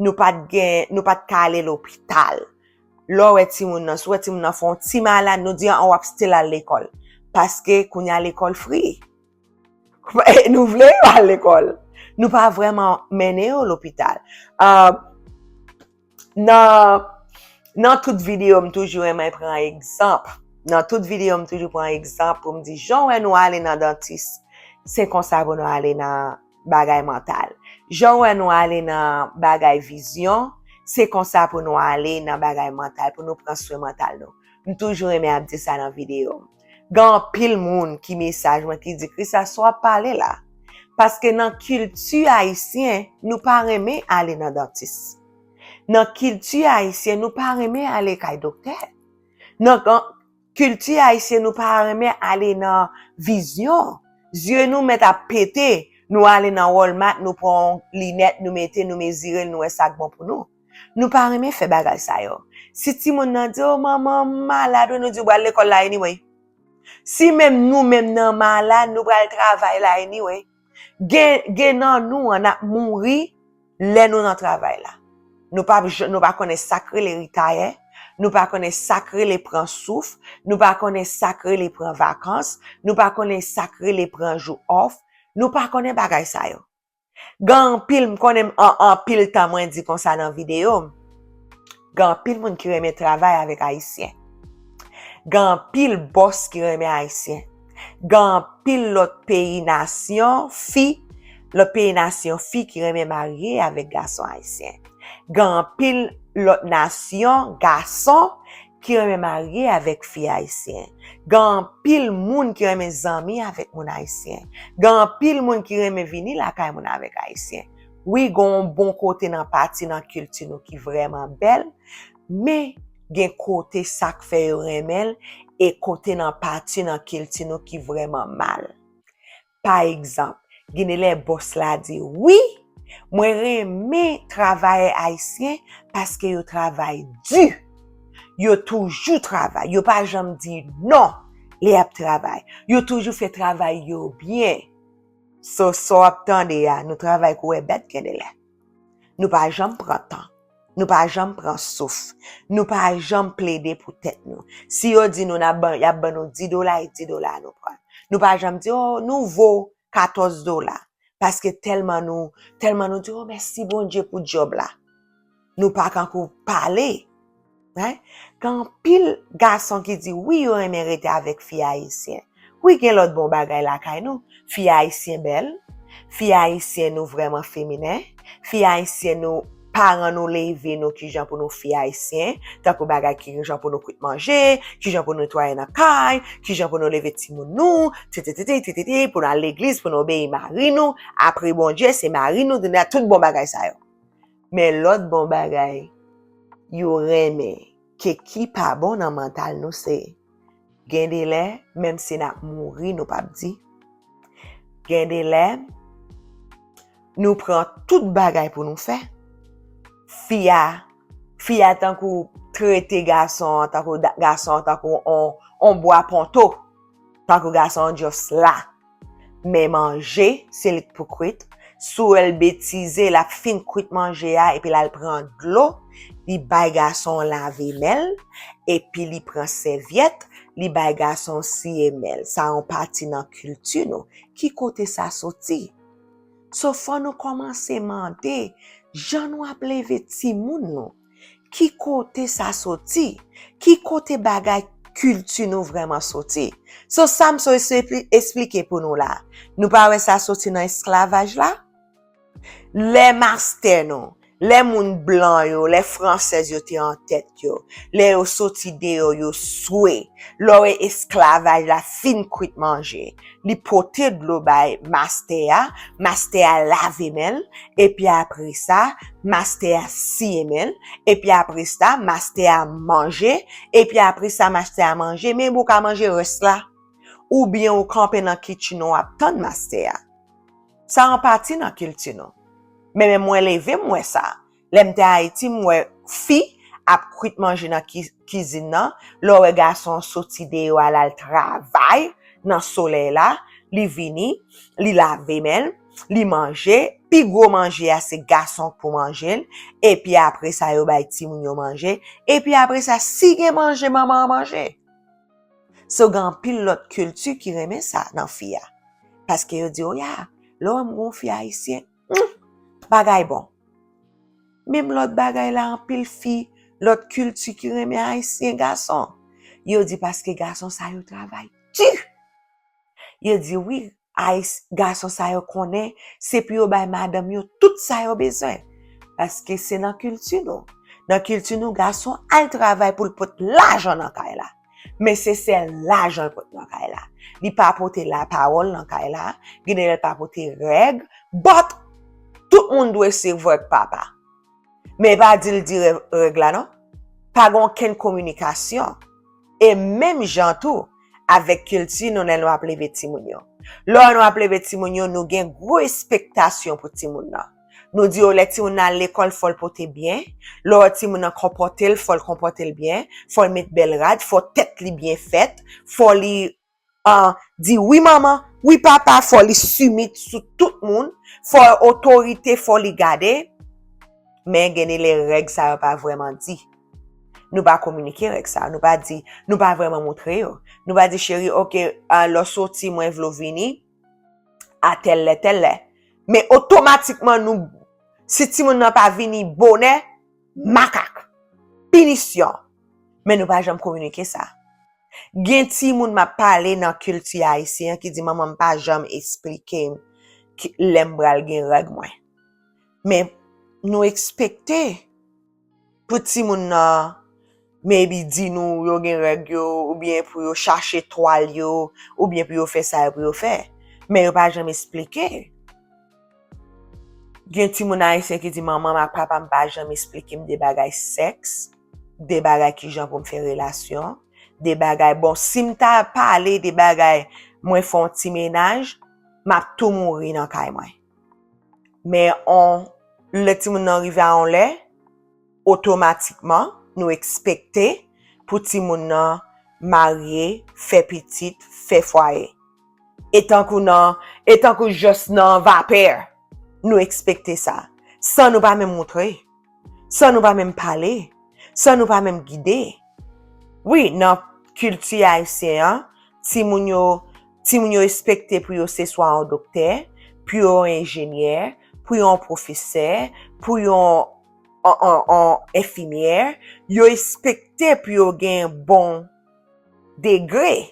nou pa t gen, nou pa t ka ale lopital. Lè w wè timoun nan, si w wè timoun nan fè yon ti malad, nou di, an, w ap still al lekòl. Paske kounye a lekòl free. Nou vle yo al lekòl. Nou pa vrèman mennen yo lopital. Ah, nan, nan tout videyo, m toujou renmen pran egzanp. Nan tout videyo, m toujou pran egzanp pou m di, jan w wè nou ale nan dantis, se konsa pou nou ale nan bagay mantal. Jan w wè nou ale nan bagay vizyon, se konsa pou nou ale nan bagay mantal, pou nou pran swen mantal nou. M toujou renmen ap di sa nan videyo m. Gen anpil moun ki mesaj mwen ki di, Christa, sa w ap pale la? Paske nan kilti ayisyen, nou pa renmen ale nan dantis. Nan kilti ayisyen, nou pa renmen ale kay doktè. Nan kan-, kilti ayisyen, nou pa renmen ale nan vizyon. Zye nou mèt ap pete, nou ale nan Walmart, nou pran yon linèt, nou mete, nou mezire l, nou wè sa k bon pou nou. Nou pa renmen fè bagay sa yo. Si timoun nan di, "O manman, m malad wi," nou di, "W pral lekòl la anyway." Si menm nou menm nan malad, nou pral travay la anyway. Gen, gen nan nou an ap mouri lè nou nan travay la. Nou pa, nou pa konnen sa k rele retire, nou pa konnen sa k rele pran souf, nou pa konnen sa k rele pran vakans, nou pa konnen sa k rele pran jou off, nou pa konnen bagay sa yo. Gen anpil, m konnen an, anpil tan mwen di konsa nan videyo m. Gen anpil moun ki renmen travay avèk Ayisyen. Gen anpil bòs ki renmen Ayisyen. Gen anpil lòt peyi, nasyon, fi lòt peyi nasyon fi ki renmen marye avèk gason ayisyen. Gen anpil lòt nasyon gason ki renmen marye avèk fi ayisyen. Gen anpil moun ki renmen zanmi avèk moun ayisyen. Gen anpil moun ki renmen vini lakay moun avèk ayisyen. Wi, gen yon bon kote nan pati nan kilti nou ki vrèman bèl, men gen kote sa k fè yo renmen l, e kote nan pati nan kilti nou ki vrèman mal. Pa egzanp, gen de lè bòs la di, wi, mwen renmen travayè ayisyen paske yo travay di. Yo toujou travay, yo pa janm di non lè y ap travay. Yo toujou fè travay yo byen. So, sa w ap tande a, nou travay kou wè bèt gen de lè. Nou pa janm pran tan. Nou pa janm pran souf. Nou pa janm plede pou tèt nou. Si yo di nou n ap ban, y ap ban nou dis dola, e dis dola nou pran. Nou pa janm di, o, nou vo katòz dola. Paske tèlman nou, tèlman nou di, o, mèsi Bondye pou djòb la. Nou pa kankou pale. Gen anpil gason ki di, wi, yo renmen rete avèk fi ayisyen. Wi, gen lòt bon bagay lakay nou. Fi ayisyen bèl. Fi ayisyen nou vrèman feminen. Fi ayisyen nou, paran nou leve nou kijan pou nou fi ayisyen. Tankou bagay kijan pou nou kwit manje, kijan pou nou netwaye nan kay, kijan pou nou leve timoun nou, titititi, tititi, pou nou al legliz, pou nou obeyi mari nou. Apre Bondye, se mari nou, tout bon bagay sa yo. Men lòt bon bagay yo renmen ke ki pa bon nan mantal nou se, gen de lè, menm si n ap mouri, nou p ap di. Gen de lè, nou pran tout bagay pou nou fè. Fi a, fi a tankou trete gason an, tankou gason an tankou on, on bwa ponto, tankou gason an just la. Men manje, se li k pou kwit. Si w wè l betize, l ap fin kwit manje a, epi l al pran dlo, li bay gason an lave men l, epi li pran sèvyèt, li bay gason an siye men l. Sa yon pati nan kilti nou. Ki kote sa soti? So, fò nou kòmanse mande, jan nou ap leve timoun nou, ki kote sa soti? Ki kote bagay kilti nou vrèman soti? So, sa m so esplike pou nou la, nou pa wè sa soti nan esklavaj la? Lè mastè nou, lè moun blan yo, lè fransèz yo te an tèt yo, lè yo soti deyò, yo swe, lè w wè esklavaj la fin kwit manje, li pote dlo bay mastè a, mastè a lave men l, epi apre sa, mastè a siye men l, epi apre sa, mastè a manje, epi apre sa, mastè a manje, men ou ka manje rès la. Oubyen ou kanpe nan kitchen ou ap tann mastè a. Sa an pati nan kilti nou. Men, men mwen leve, m wè sa. Lè m te Ayiti, m wè fi ap kwit manje nan ki-, kizin nan. Lè w wè gason an soti deyò al, al travay nan solèy la, li vini, li lave men l, li manje. Pi gwo manje a, se gason k pou manje l. Epi apre sa, yo bay timoun yo manje. Epi apre sa, si gen manje, manman an manje. So, gen anpil lòt kilti ki renmen sa nan fi a. Paske yo di, o ya, lè w wè m gon fi ayisyen, hmm, bagay bon. Menm lòt bagay la, anpil fi, lòt kilti ki renmen ayisyen gason. Yo di paske gason sa yo travay di. Yo di wi, ayis-, gason sa yo konnen, se pou yo bay madanm yo tout sa yo bezwen. Paske se nan kilti nou. Nan kilti nou, gason al travay pou l pot lajan nan kay la. Men se sèl lajan l pot nan kay la. Li pa pote lapawòl nan kay la. Gen de lè l pa pote règ. But, tout moun dwe swiv règ papa. Men pa di l di rè-, règ la, non. Pa gen okenn kominikasyon. E menm jan tou, avèk kilti nou, lè nou ap leve timoun yo. Lè nou ap leve timoun yo, nou gen gwo espektasyon pou timoun nan. Nou di yo lè timoun nan al lekòl, fò l pote byen. Lè timoun nan konpòte l, fò l konpòte l byen. Fò l met bèl rad, fò tèt li byen fèt. Fò li, ah, di wi manman, wi papa, fò li simit sou tout moun. Fò otorite, fò li gade. Men gen de lè règ sa yo pa vrèman di. Nou pa kominike règ sa yo. Nou pa di, nou pa vrèman montre yo. Nou pa di, cheri, oke, ah, lè w soti, mwen vle w vini a tèl lè, tèl lè. Men otomatikman, nou, si timoun nan pa vini bonè, makak, pinisyon. Men nou pa janm kominike sa. Gen timoun m ap pale nan kilti ayisyen an ki di, manman m pa janm esplike m ki, lè m pral gen règ mwen. Men nou ekspekte pou timoun nan maybe di nou yo gen règ yo, oubyen pou yo chache twal yo, oubyen pou yo fè sa yo pou yo fè. Men yo pa janm esplike. Gen timoun ayisyen ki di, "Manman m ak papa m pa janm esplike m de bagay sèks, de bagay kijan pou m fè relasyon, de bagay, bon, si m ta pale de bagay mwen fè yon ti mennaj, m ap tou mouri nan kay mwen." Men on, lè timoun nan rive a yon lè, otomatikman, nou ekspekte pou timoun nan marye, fè pitit, fè fwaye. E tankou nan, e tankou jès nan vapè, nou ekspekte sa. San nou pa menm moutre, san nou pa menm pale, san nou pa menm gide. Wi, nan kilti ayisyen an, timoun yo, timoun yo ekspekte pou yo se swa yon doktè, pou yo yon enjenyè, pou yo yon pwofesè, pou yo yon, yon, yon, yon enfimyè. Yo ekspekte pou yo gen bon degre.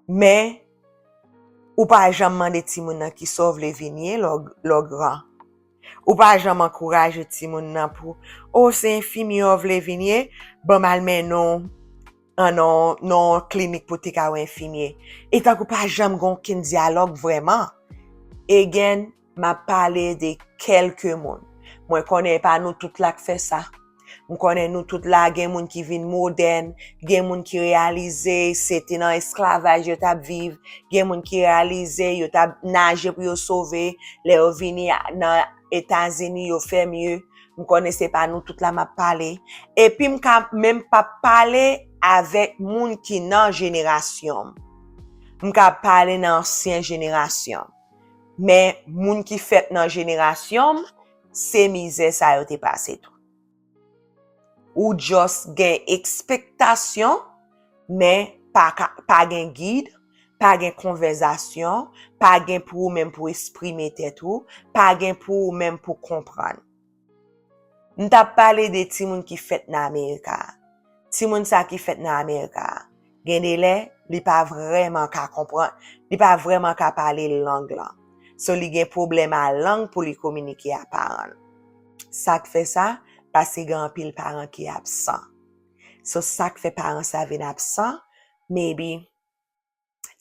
Men, ou pa janm mande timoun nan kisa w vle vin ye lè w, lè w gran. Ou pa janm ankouraje timoun nan pou, "O, se enfimyè w vle vin ye, ban m al mennen w an nan, nan klinik pou te ka wè enfimyè." E tankou pa janm gen okenn dyalòg vrèman. Again, m ap pale de kèlke moun. Mwen konnen e pa nou tout la k fè sa. M konnen nou tout la, gen moun ki vin modèn, gen moun ki reyalize se te nan esklavaj yo t ap viv, gen moun ki reyalize yo t ap naje pou yo sove, lè yo vini a, nan Etazini, yo fè mye. M konnen se pa nou tout la m ap pale. Epi m ka menm p ap pale avèk moun ki nan jenerasyon m. M ka pale nan ansyen jenerasyon. Men moun ki fèt nan jenerasyon m, se mizè sa yo te pase tou. Ou just gen ekspektasyon, men pa ka, pa gen gid, pa gen konvèzasyon, pa gen pou ou menm pou eksprime tèt ou, pa gen pou ou menm pou konprann. M t ap pale de timoun ki fèt nan Amerika. Timoun sa ki fèt nan Amerika, gen de lè, li pa vrèman ka konprann, li pa vrèman ka pale lang lan. So, li gen pwoblèm a lang pou li kominike a paran l. Sa k fè sa? Paske gen anpil paran ki absan. So, sa k fè paran sa vin absan, maybe,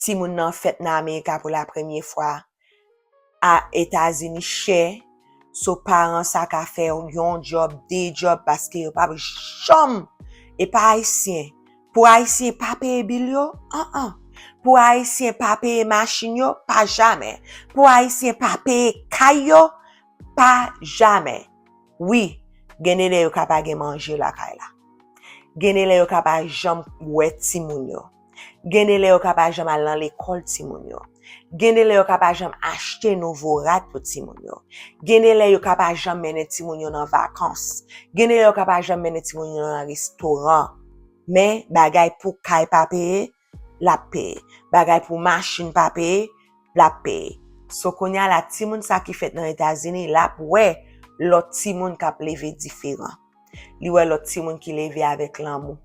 timoun nan fèt nan Amerika pou la premye fwa, a Etazini chè, so paran sa ka fè yon djòb, de djòb, paske yo p ap janm, e pa Ayisyen. Pou Ayisyen pa peye bil yo, an an. Pou Ayisyen pa peye machin yo, pa jamè. Pou Ayisyen pa peye kay yo, pa jamè. Wi, gen de lè yo ka pa gen manje lakay la. Gen de lè yo ka pa janm wè timoun yo. Gen de lè yo ka pa janm al nan lekòl timoun yo. Gen de lè yo ka pa janm achte nouvo rad pou timoun yo. Gen de lè yo ka pa janm mennen timoun yo nan vakans. Gen de lè yo ka pa janm mennen timoun yo nan restoran. Men bagay pou kay pa peye, l ap peye. Bagay pou machin pa peye, l ap peye. So, kounye a la, timoun sa ki fèt nan Etazini, l ap wè lòt timoun k ap leve diferan. Li wè lòt timoun ki leve avèk lanmou.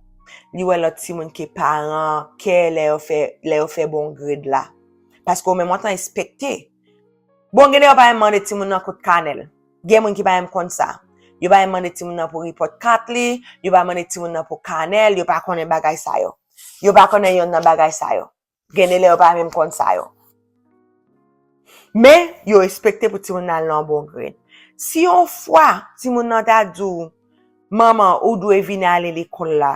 Li wè lòt timoun ke paran kè lè yo fè, lè yo fè bon grade la. Paske ou menm w antan espekte. Bon, gen de yo pa menm mande timoun nan kote kanè l. Gen moun ki pa menm konn sa. Yo pa menm mande timoun nan pou report kat li, yo pa mande timoun nan pou kanè l, yo pa konnen bagay sa yo. Yo pa konnen yonn nan bagay sa yo. Gen de lè yo pa menm konn sa yo. Men, yo espekte pou timoun nan al nan yon bon grade. Si yon fwa, timoun nan ta di w, "Manman, ou dwe vin ale lekòl la."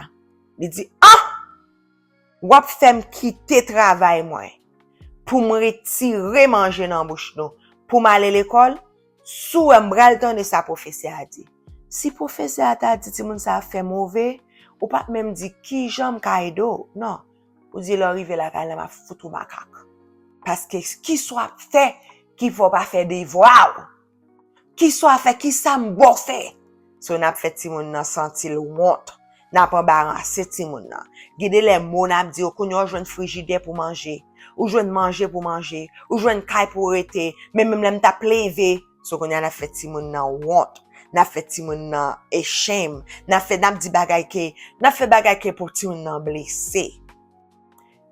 Li di, "Ah! W ap fè m kite travay mwen pou m retire manje nan bouch nou, pou m ale lekòl." Si w wè m pral tande sa pwofesè a di. Si pwofesè a ta di timoun sa ap fè move, ou p ap menm di, "Kijan m ka ede w?" Non. Ou di, "Lè w rive lakay la, m ap fout ou makak." Paske kisa w ap fè ki fè w pa fè devwa w? Kisa w ap fè? Kisa m ba w fè? So, n ap fè timoun nan santi l wont. N ap anbarase timoun nan. Gen de lè mo n ap di yo, "Kounye a w jwenn frijidè pou manje. Ou jwenn manje pou manje. Ou jwenn kay pou w rete." Men menm lè m t ap leve, so kounye a n ap fè timoun nan wont. N ap fè timoun nan ashamed. N ap fè, n ap di bagay ke, n ap fè bagay ke pou timoun nan blese.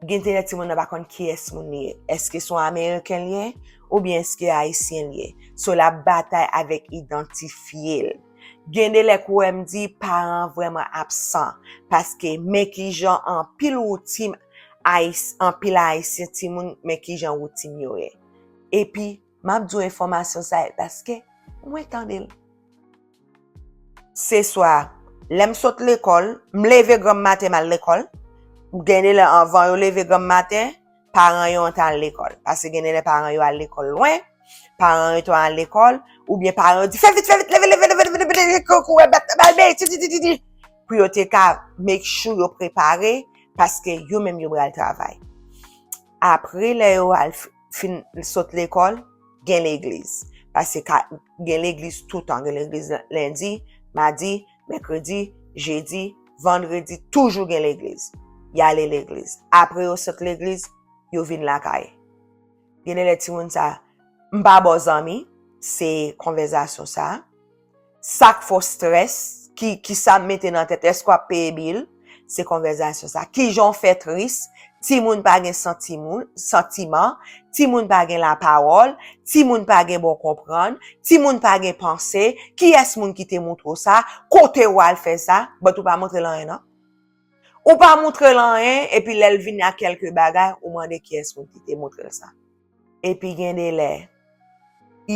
Gen de lè timoun nan pa konn kiyès moun li ye. Èske se yon Ameriken li ye? Oubyen èske Ayisyen li ye? So, l ap batay avèk idantifye l. Gen de lè kou m di paran an vrèman absan, paske men kijan anpil woutin Ayis-, anpil Ayisyen timoun, men kijan woutin yo ye. Epi, m ap di w enfòmasyon sa yo paske mwen tande l. Se swa, lè m sot lekòl, m leve granm maten m al lekòl. Gen de lè anvan yo leve granm maten, paran yo antre al lekòl. Paske gen de lè paran yo al lekòl lwen, paran yo tou al lekòl, oubyen paran yo di, "Fè vit, fè vit, leve, leve, leve, leve, leve, kouri, bat, bat, bat, ti, ti, ti, ti, ti." Pou yo te ka make sure yo prepare, paske yo menm yo pral travay. Apre lè yo al f-, fin sot lekòl, gen legliz. Paske ka, gen legliz toutan, gen legliz lendi, madi, mèkredi, jedi, vandredi, toujou gen legliz. Y ale legliz. Apre yo sot legliz, yo vin lakay. Gen de lè timoun sa, m pa ba w zanmi, se konvèsasyon sa. Sa k fè w strès, ki, ki sa m mete nan tèt, èske w ap peye bil? Se konvèsasyon sa. Kijan w fè tris? Timoun pa gen santimoun, santiman, timoun pa gen lapawòl, timoun pa gen bon konprann, timoun pa gen panse, kiyès moun ki te moutre w sa, kote w al fè sa, but ou pa montre l anyen non. Ou pa montre l anyen, epi lè l vini ak kèlke bagay, ou mande kiyès moun ki te montre l sa. Epi gen de lè,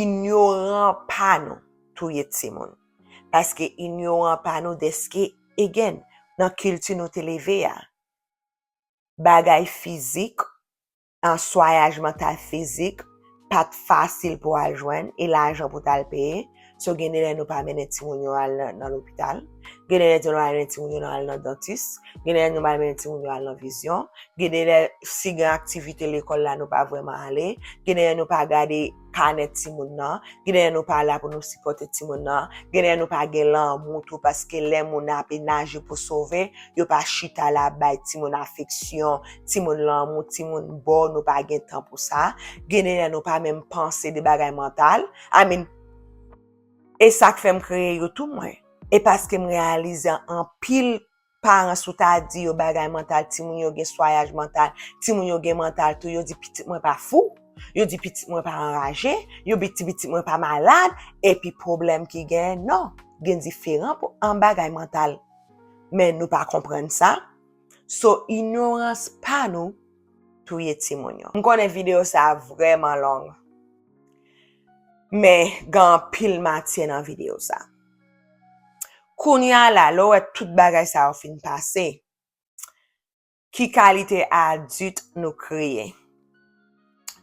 inyoran pa nou touye timoun. Paske inyoran pa nou dèske, again, nan kilti nou te leve a. Bagay fizik, an swayaj mantal fizik, pa t fasil pou al jwenn, e lajan pou t al peye. So, gen de lè nou pa mennen timoun yo al nan, nan lopital. Gen de lè nou pa mennen timoun yo al nan dantis. Gen de lè nou pa mennen timoun yo al nan vizyon. Gen de lè, si gen aktivite lekòl la, nou pa vrèman ale. Gen de lè nou pa gade kanè timoun nan. Gen de lè nou pa la pou nou sipòte timoun nan. Gen de lè nou pa gen lanmou tou, paske lè moun ap naje pou sove, yo pa chita la bay timoun afeksyon, timoun lanmou, timoun bo, nou pa gen tan pou sa. Gen de lè nou pa menm panse de bagay mantal. I mean, e sa k fè m kreye YouTube mwen. E paske m reyalize anpil paran, si w ta di yo bagay mantal, timoun yo gen swayaj mantal, timoun yo gen mantal tou, yo di pitit mwen pa fou, yo di pitit mwen pa anraje, yo di pitit mwen pa malad, epi pwoblèm ki gen, non, gen diferan pou, an bagay mantal. Men nou pa konprann sa. So, inyorans pa nou touye timoun yo. M konnen videyo sa a vrèman long. Men, gen anpil matyè nan videyo sa. Kounye a la, lè w wè tout bagay sa yo fin pase, ki kalite adilt nou kreye?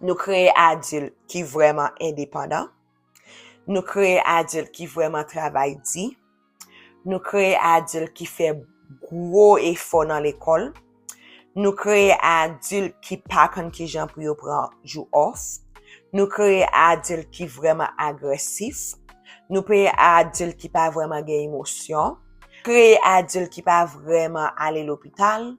Nou kreye adilt ki vrèman endepandan. Nou kreye adilt ki vrèman travay di. Nou kreye adilt ki fè gwo efò nan lekòl. Nou kreye adilt ki pa konn kijan pou yo pran jou off. Nou kreye adilt ki vrèman agresif. Nou kreye adilt ki pa vrèman gen emosyon. Kreye adilt ki pa vrèman ale lopital,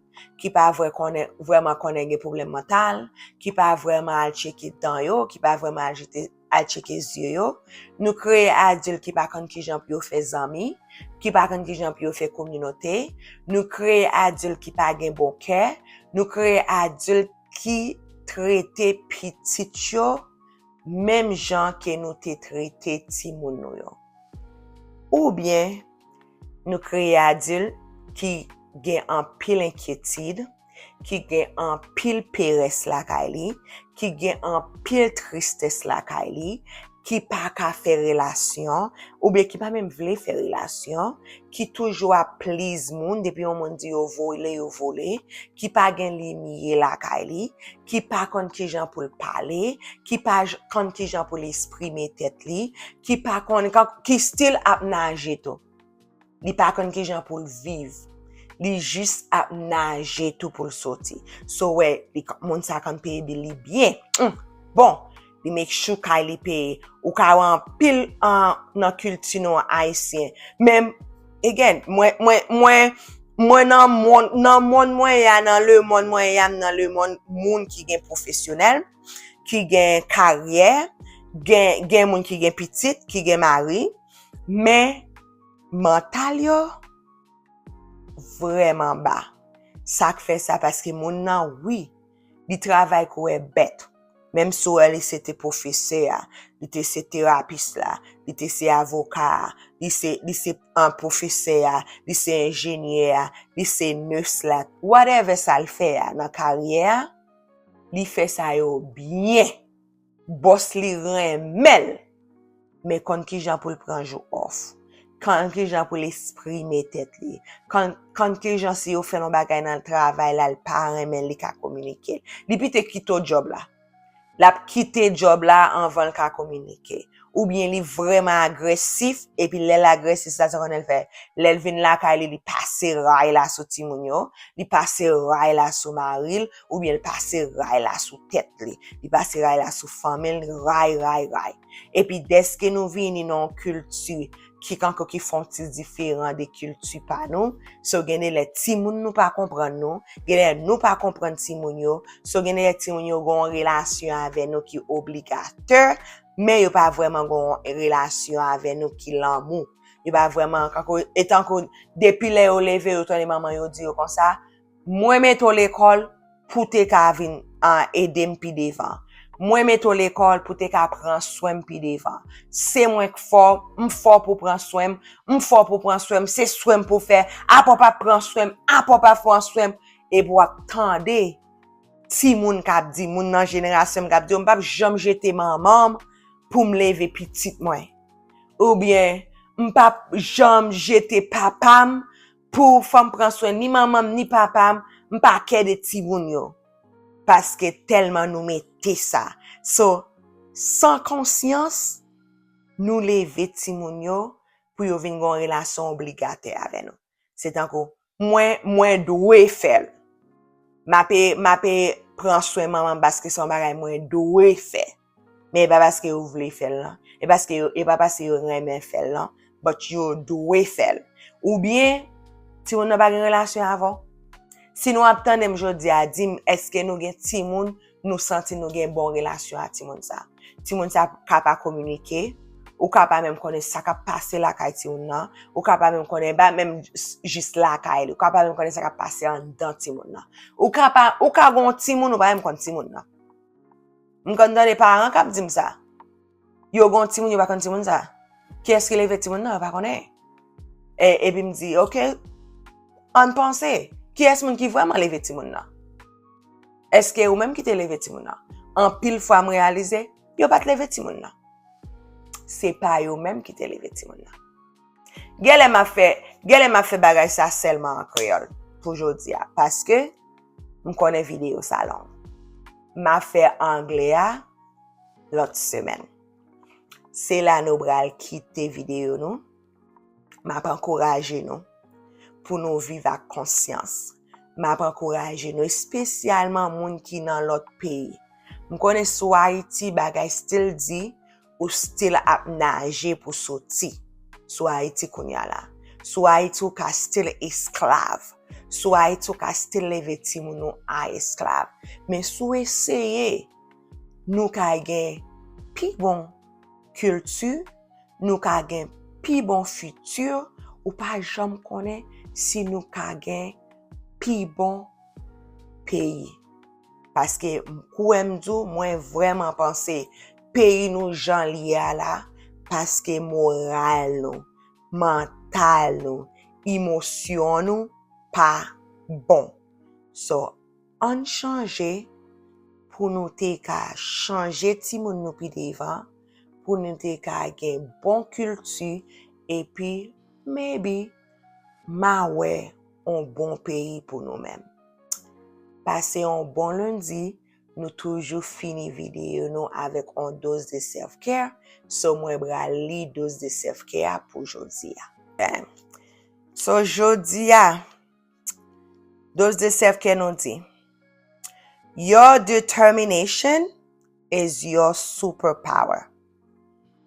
ki pa vrè konnen, vrèman konnen gen pwoblèm mantal, ki pa vrèman al tcheke dan yo, ki pa vrèman al jete, al tcheke zye yo. Nou kreye adilt ki pa konn kijan pou yo fè zanmi, ki pa konn kijan pou yo fè kominote. Nou kreye adilt ki pa gen bon kè. Nou kreye adilt ki trete pitit yo menm jan ke nou te trete timoun nou yo. Oubyen, nou kreye adilt ki gen anpil enkyetid, ki gen anpil perès lakay li, ki gen anpil tristès lakay li, ki pa ka fè relasyon, oubyen ki pa menm vle fè relasyon, ki toujou ap please moun, depi yon moun di yo vole, yo vole, ki pa gen limyè lakay li, ki pa konn kijan pou l pale, ki pa j-, konn kijan pou l eksprime tèt li, ki pa konn, ki still ap naje tou. Li pa konn kijan pou l viv. Li jis ap naje tou pou l soti. So, wè, li, moun sa konn peye bil li byen. Hum, bon, li make sure kay li peye. Ou ka wè anpil, an, nan kilti nou ayisyen. Men, again, mwen, mwen, mwen, mwen nan mond, nan mond mwen ye a, nan lemonn mwen ye a, m nan lemonn moun ki gen pwofesyonèl, ki gen karyè, gen, gen moun ki gen pitit, ki gen mari, men mantal yo vrèman ba. Sa k fè sa, paske moun nan, wi, Li travay kou wè bèt. Menm si w wè li se te pwofesè a, li te se terapis la, li te se avoka a, li se, li se an pwofesè a, li se enjenyè a, li se nurse la, whatever sa l fè a nan karyè a, li fè sa yo byen. Bòs li renmen l. Men konn kijan pou l pran jou off. Konn kijan pou l eksprime tèt li. Konn, konn kijan si yo fè l yon bagay nan travay la, l pa renmen l, li ka kominike l. Li pito kite w djòb la. L ap kite djòb la anvan l ka kominike. Oubyen li vrèman agresif, epi lè l agresif, sa, sa konnen l fè? Lè l vin lakay li, li pase ray la sou timoun yo, li pase ray la sou mari l, oubyen l pase ray la sou tèt li, li pase ray la sou fanmi l, ray, ray, ray. Epi dèske nou vini nan yon kilti ki kanko ki fè yon ti diferan de kilti pa nou, so gen de lè timoun nou pa konprann nou, gen lè nou pa konprann timoun yo, so gen de lè timoun yo gen yon relasyon avè nou ki obligatè, men yo pa vrèman gen yon relasyon avè nou ki lanmou. Yo pa vrèman, kanko, e tankou, depi lè yo leve, yo tande manman yo di yo konsa, mwen mete w lekòl pou te ka vin, ah, ede m pi devan. Mwen mete w lekòl pou te ka pran swen m pi devan. Se mwen k fò, m fò pou pran swen m, m fò pou pran swen m, se swen m pou fè, apa w pa pran swen m, apa w pa pran swen m, epi w ap tande timoun k ap di, moun nan jenerasyon m k ap di, m p ap janm jete manman m pou m leve pitit mwen. Oubyen, m p ap janm jete papa m pou fò m pran swen ni manman m, ni papa m, m pa kè de timoun yo. Paske tèlman nou mete sa. So, san konsyans, nou leve timoun yo pou yo vin gen yon relasyon obligatè avè nou. Se tankou, mwen, mwen dwe fè l. M ape, m ape pran swen manman m paske se yon bagay mwen dwe fè. Men e pa paske yo vle fè l lan. E paske yo, e pa paske yo renmen fè l lan. But yo dwe fè l. Oubyen, timoun nan pa gen relasyon avè w. Si nou ap tande m jodi a, di m, èske nou gen timoun, nou santi nou gen bon relasyon a timoun sa? Timoun sa ka pa kominike, ou ka pa menm konnen sa k ap pase lakay timoun nan, ou ka pa menm konnen, ba menm jis lakay li, ou ka pa menm konnen sa k ap pase anndan timoun nan. Ou ka pa, ou ka gen yon timoun, ou pa menm konn timoun nan. M konn tande paran k ap di m sa. Yo gen yon timoun, yo pa konn timoun sa. Kiyès ki leve timoun nan, yo pa konnen. E, epi m di, oke, ann panse, kiyès moun ki vrèman leve timoun nan? Èske ou menm ki te leve timoun nan? Anpil fwa m reyalize, yo pa t leve timoun nan. Se pa yo menm ki te leve timoun nan. Genlè m ap fè, genlè m ap fè bagay sa sèlman an kreyòl pou jodi a, paske m konnen videyo sa long. M ap fè anglè a lòt semèn. Se la nou pral kite videyo nou. M ap ankouraje nou pou nou viv ak konsyans. M ap ankouraje nou, espesyalman moun ki nan lòt peyi. M konnen sou Ayiti, bagay still di, ou still ap naje pou soti. Sou Ayiti kounye a la. Sou Ayiti, ou ka still esklav. Sou Ayiti, ou ka still leve timoun ou a esklav. Men si w eseye, nou ka gen pi bon kilti, nou ka gen pi bon fiti, ou pa janm konnen si nou ka gen pi bon peyi. Paske m kwè m di w, mwen vrèman panse peyi nou jan l ye a la, paske moral nou, mantal nou, emosyon nou pa bon. So, ann chanje pou nou te ka chanje timoun nou pi devan, pou nou te ka gen bon kilti, epi maybe m a wè yon bon peyi pou nou menm. Pase yon bon lendi, nou toujou fini videyo nou avèk yon doz de self-care, so mwen pral li doz de self-care a pou jodi a. So jodi a, doz de self-care nou di, your determination is your superpower.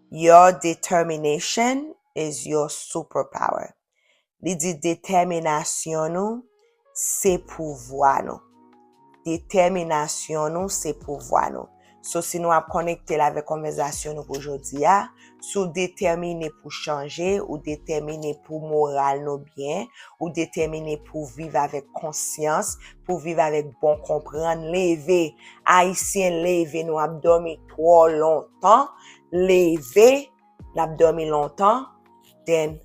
Your determination is your superpower. Li di detèminasyon nou se pouvwa nou. Detèminasyon nou se pouvwa nou. So, si nou ap konekte l avèk konvèsasyon nou pou jodi a, si w detèmine pou chanje, ou detèmine pou moral nou byen, ou detèmine pou viv avèk konsyans, pou viv avèk bon konprann, leve. Ayisyen, leve, nou ap dòmi twò lontan. Leve, n ap dòmi lontan. Then,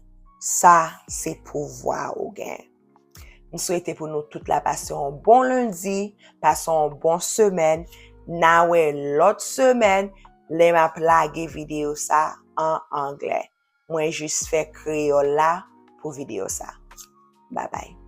sa se pouvwa ou gen. M swete pou nou tout la pase yon bon lendi, pase yon bon semèn. N a wè lòt semèn lè m ap lage videyo sa an anglè. Mwen jis fè kreyòl la pou videyo sa. Babay.